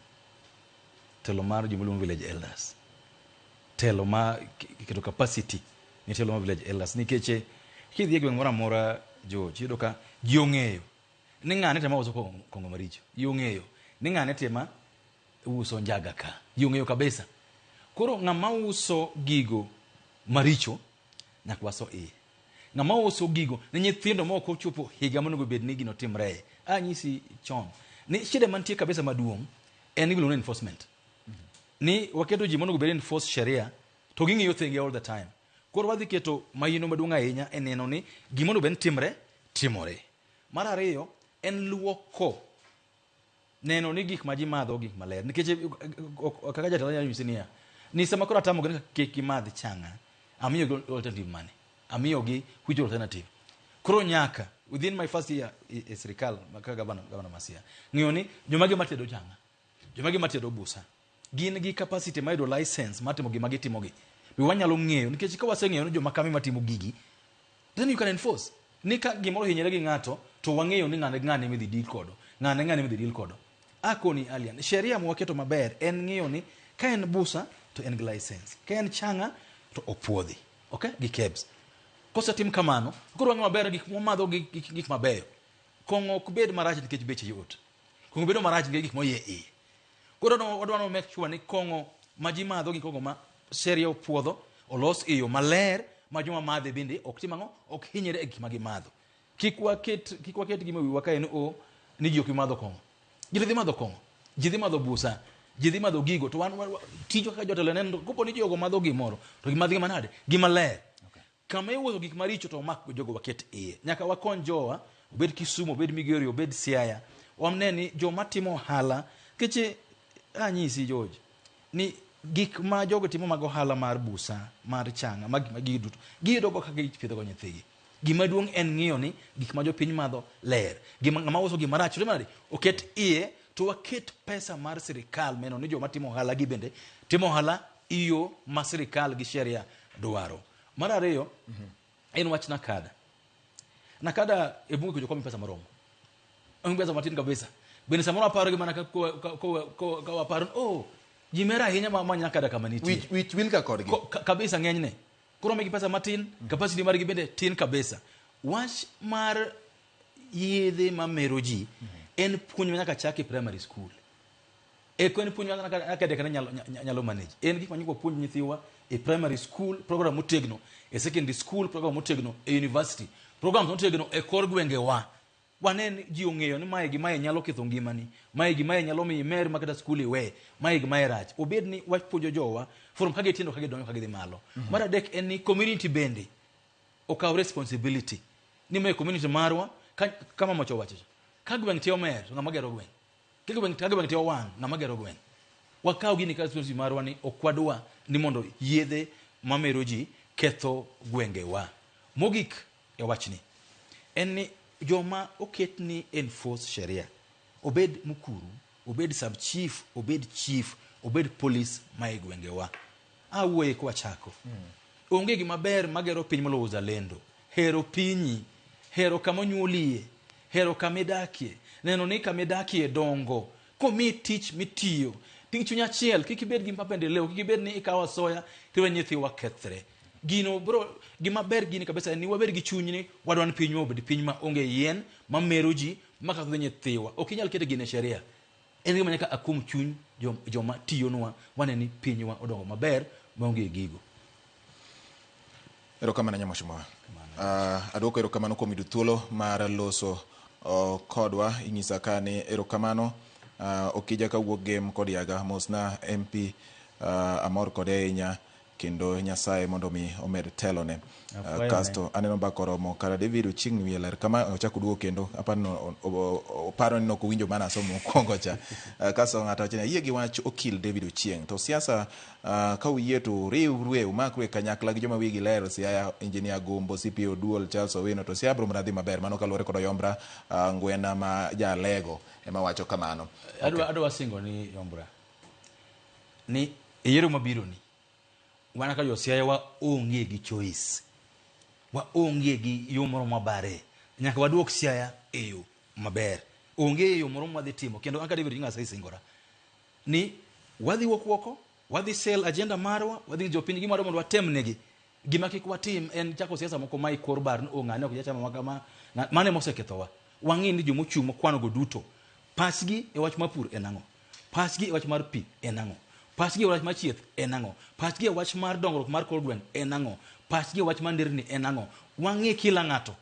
Telo mar joma iluongo village elders. Telo ma keto capacity ni telo mar village elders nikech kidhi e gweng' moro amora George, iyudo ka ji ong'eyo ni ng'ane tema uso kong'o maricho. Ji ong'eyo ni ng'ane tema uso njaga ka. Ji ong'eyo kabisa. Koro ng'ama uso gigo maricho nyaka waso iye. Ng'ama uso gigo ne nyithindo ma ok ochopo higa monego bed ni gino timre. Anyisi chon ni shida mantie kabisa maduong' en gima iluongo ni enforcement. Ni waketo ji monego bed enforce sheria to ging'iyo thenge all the time. Koro wadhi keto mahino maduong' ahinya e neno ni gima onego bed ni timre timore. Mar ariyo en luoko neno ni gik ma ji madho gik maler nikech kaka jatelo nyalo nyisi niya ni sama koro atamogi ni kik gimadh chang'a amiyogi alternative mane amiyogi which alternative koro nyaka within my first year e sirikal kaka governor ma Siaya ng'eyo ni joma gi matedo chang'a joma gi matedo busa gin gi capacity mar yudo license mar timo gima gitimogi be wanyalo ng'eyo nikech ka waseng'eyo ni joma kame matimo gigi then you can enforce ni ka gimoro ohinyore gi ng'ato to wang'eyo ni ng'ane ng'ane midhi deal kodo ng'ane ng'ane midhi deal kodo akoni alien sheria mwaketo maber en ng'iyo ni ka en busa to en gi license ka en chang'a to opuodhi okay gi KEBS kosetim kamano koro wang'eyo maber gik mwamadho gi gik mabeyo kong'o ok bed marach nikech beche yot kong'o bedo marach nikech gik moyie iye. Koro wadwaro make sure ni kong'o ma ji madho gin kong'o ma sheria opuodho, olos e yo maler ma joma madhe bende ok tim ang'o, ok hinyre e gik ma gimadho. Kik waket kik waket gima e wiwa kae ni o ni ji ok bi madho kong'o. Ji dhi madho kong'o, ji dhi madho busa, ji dhi madho gigo to wan tijwa kaka jotelo en kopo ni jogo madho gimoro to gimadh gima nade? Gima ler. Kama iwuotho gik maricho to wamak jogo waket iye. Nyaka wakony jowa, obed Kisumu, obed Migori, obed Siaya. Wane ni joma timo ohala, keche anyisi George, ni gik ma jogo timo mag ohala mar busa, mar changa, mag mag gigi duto, giyudo go kaka gipidho go nyithigi. Gima duong' en ng'iyo ni gik ma jopiny madho ler. Gima ng'ama uso gima rach, otim nade? Oket iye to waket pesa mar sirikal meno ni joma timo ohala gi bende timo ohala iyo ma sirikal gi sheria dwaro. Mar ariyo, en wach Nakada. Nakada e bunge kucho komi pesa moromo. Omi pesa matin kabisa. Bende samoro aparo gi mana ka ka waparo ni, oh, ji mer ahinya ma ma Nakada kama nitie. Wich, wich wil ka kodgi. Kabisa ng'enyne. Koro omigi pesa matin, capacity margi bende tin kabisa. Wach mar yedhe mamero ji en puonj ma nyaka chak e primary school. Eko en puonj ma academic nyalo manage. En gik ma nyaka wapuonj nyithiwa e primary school, program motegno, e secondary school, program motegno, e university, program motegno e kor gwengewa. Wane ni ji ong'eyo ni mae gi mae nyalo ketho ngimani, mae gi mae nyalo miyo imer ma kata skul iwe, mae gi mae rach. Obed ni wapuonjo jowa from ka gitindo ka gidongo ka gidhi malo. Mar adek en ni community bende okaw responsibility ni mae community marwa ka, kama mama owacho cha. Ka gweng' te omer to ng'ama gero gweng'? Ka gweng' ka gweng' te owang' ng'ama gero gweng'? Wakaw gini ka responsibility marwa ni ok wadwa ni mondo yedhe mamero ji ketho gwengewa. Mogik e wachni en ni joma oket ni enforce sheria obed mukuru, obed sub chief, obed chief, obed police ma e gwengewa. Awuoye kwachako. Onge gima ber magero piny moloyo uzalendo. Hero pinyi, hero kama onyuolie, hero kama idakie, neno ni kama idakie dongo. Komiyi tich mitiyo, ti chuny achiel, kik ibed gi mapendeleo, kik ibed ni ikawo asoya tiwe nyithiwa kethre. Gino bro, gima ber gini kabisa en ni wabed gi chuny ni wadwa ni pinywa obed piny ma onge yien, mamero ji, makatho nyithiwa. Ok inyal keto gini e sheria. En gima nyaka akum chuny joma tiyonwa wane ni pinywa odongo maber maonge gigo. Erokamano Nyamwashimoa. Aduoko erokamano kuom yudo thuolo mar loso kodwa. Inyisa ka ni erokamano Okija kawuok Gem kod Yaga. Mosna MP amor kode ahinya kendo Nyasaye mondo mi omed telone. Kasto aneno mbaka oromo kara David Ochieng' wiye ler kama ochako duogo kendo aparo oparo ni nok owinjo mana asomo mokwongo cha. Kasto ng'ato wacho ni ayie gi wach okil David Ochieng' to siasa ka uyie to uriwrue umakru e kanyakla gi joma wigi ler Siaya Engineer Gumbo CP Oduol Charles Owino to Siaya biro mana dhi maber mano kaluwore kod Oyombra Ngwena ma Jalego ema wacho kamano. Adwa singo ni Yombra ni e yiero mabiro ni wan kaka jo Siaya waonge gi choice, waonge gi yo moro mwabare, nyaka waduok Siaya e yo maber. Onge yo moro mwadhi timo kendo an ka David Ochieng' asesingora ni wadhi wuok oko, wadhi sell agenda marwa, wadhi nyiso jopiny gima wadwa mondo watem negi. Gima kik watim en chako siasa moko ma ikor bar ni oh ng'ane ok jachama ma kama, mano ema osekethowa. Wang'i ni jomochung' mokwano go duto pachgi e wach mar pur en ang'o? Pachgi e wach mar pi en ang'o? Pachgi e wach mar chieth en ang'o? Pachgi e wach mar dongruok mar kor gweng' en ang'o? Pachgi e wach mar nderni en ang'o? Wang'i kila ng'ato.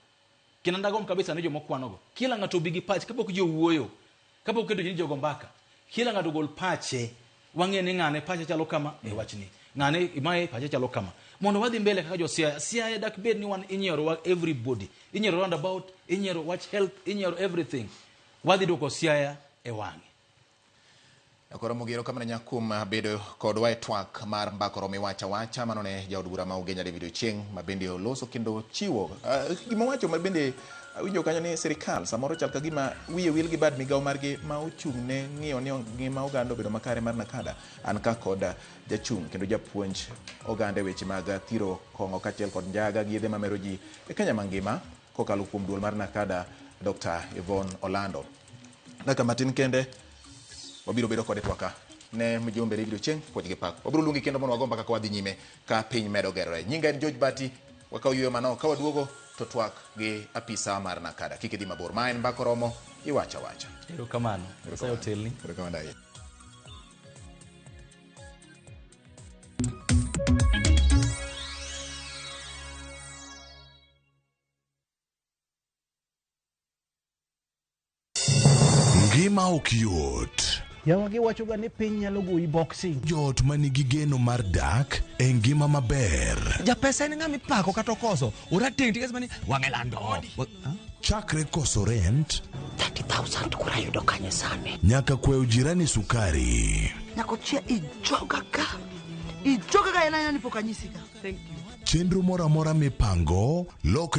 Kendo ndagomb kabisa ni joma okwanogo, kila ng'ato obi gi pache kapok ji owuoyo, kapok oketo ji ni jogo mbaka. Kila ng'ato ogol pache. Wang'e ni ng'ane pache chalo kama e wachni. Ng'ane mae pache chalo kama. Mondo wadhi mbele kaka jo Siaya. Siaya dak bed ni wan inyiero wa everybody. Inyiero roundabout, inyiero wach health, inyiero everything. Wadhi duoko Siaya e wang'e. Koro Ramogi erokamano ahinya kuom bedo kodwa e twak mar mbaka oromo iwacho awacha. Mano ne jaod bura ma Ugenya David Ochieng' ma bende oloso kendo chiwo gima owacho ma bende awinjo kanyo ni sirikal samoro chal ka gima wiye wil gi bad migawo margi ma ochung' ne ng'iyo ni ngima oganda obedo makare mar Nakada. An ka kod jachung' kendo japuonj oganda e weche mag thiro kong'o kaachiel kod njaga gi yedhe mamero ji e Kenya mangima kokalo kuom duol mar Nakada Dr. Yvonne Olando. Dakika matin kende wabiro bedo kode twaka ne mjumbe David Ochieng' puonj gi pak. Wabiro luongi kendo mondo wago mbaka ka wadhi nyime ka piny medo gerore. Nyinga en George Bati, wakawo yueyo manok ka waduogo to twak gi apisa mar Nakada. Kik idhi mabor. Ma en Mbaka Oromo, iwacho awacha. Erokamano. Nyasaye otelni. Erokamano ahinya. Ngima ok yot. Yawa giwachoga ni piny nyalo goyi boxing. Joot ma nigi geno mar dak e ngima maber. Japesa en ng'ama ipako kata okoso. Orateng' tikes mani wang'e lando. Chakre koso rent 30,000 kura yudo kanye sani? Nyaka kwayo jirani sukari. Nyakochia ijoga ka. Ijoga ka en aina ni pok anyisi ka. Thank you. Chenro moro amora mipango lokre.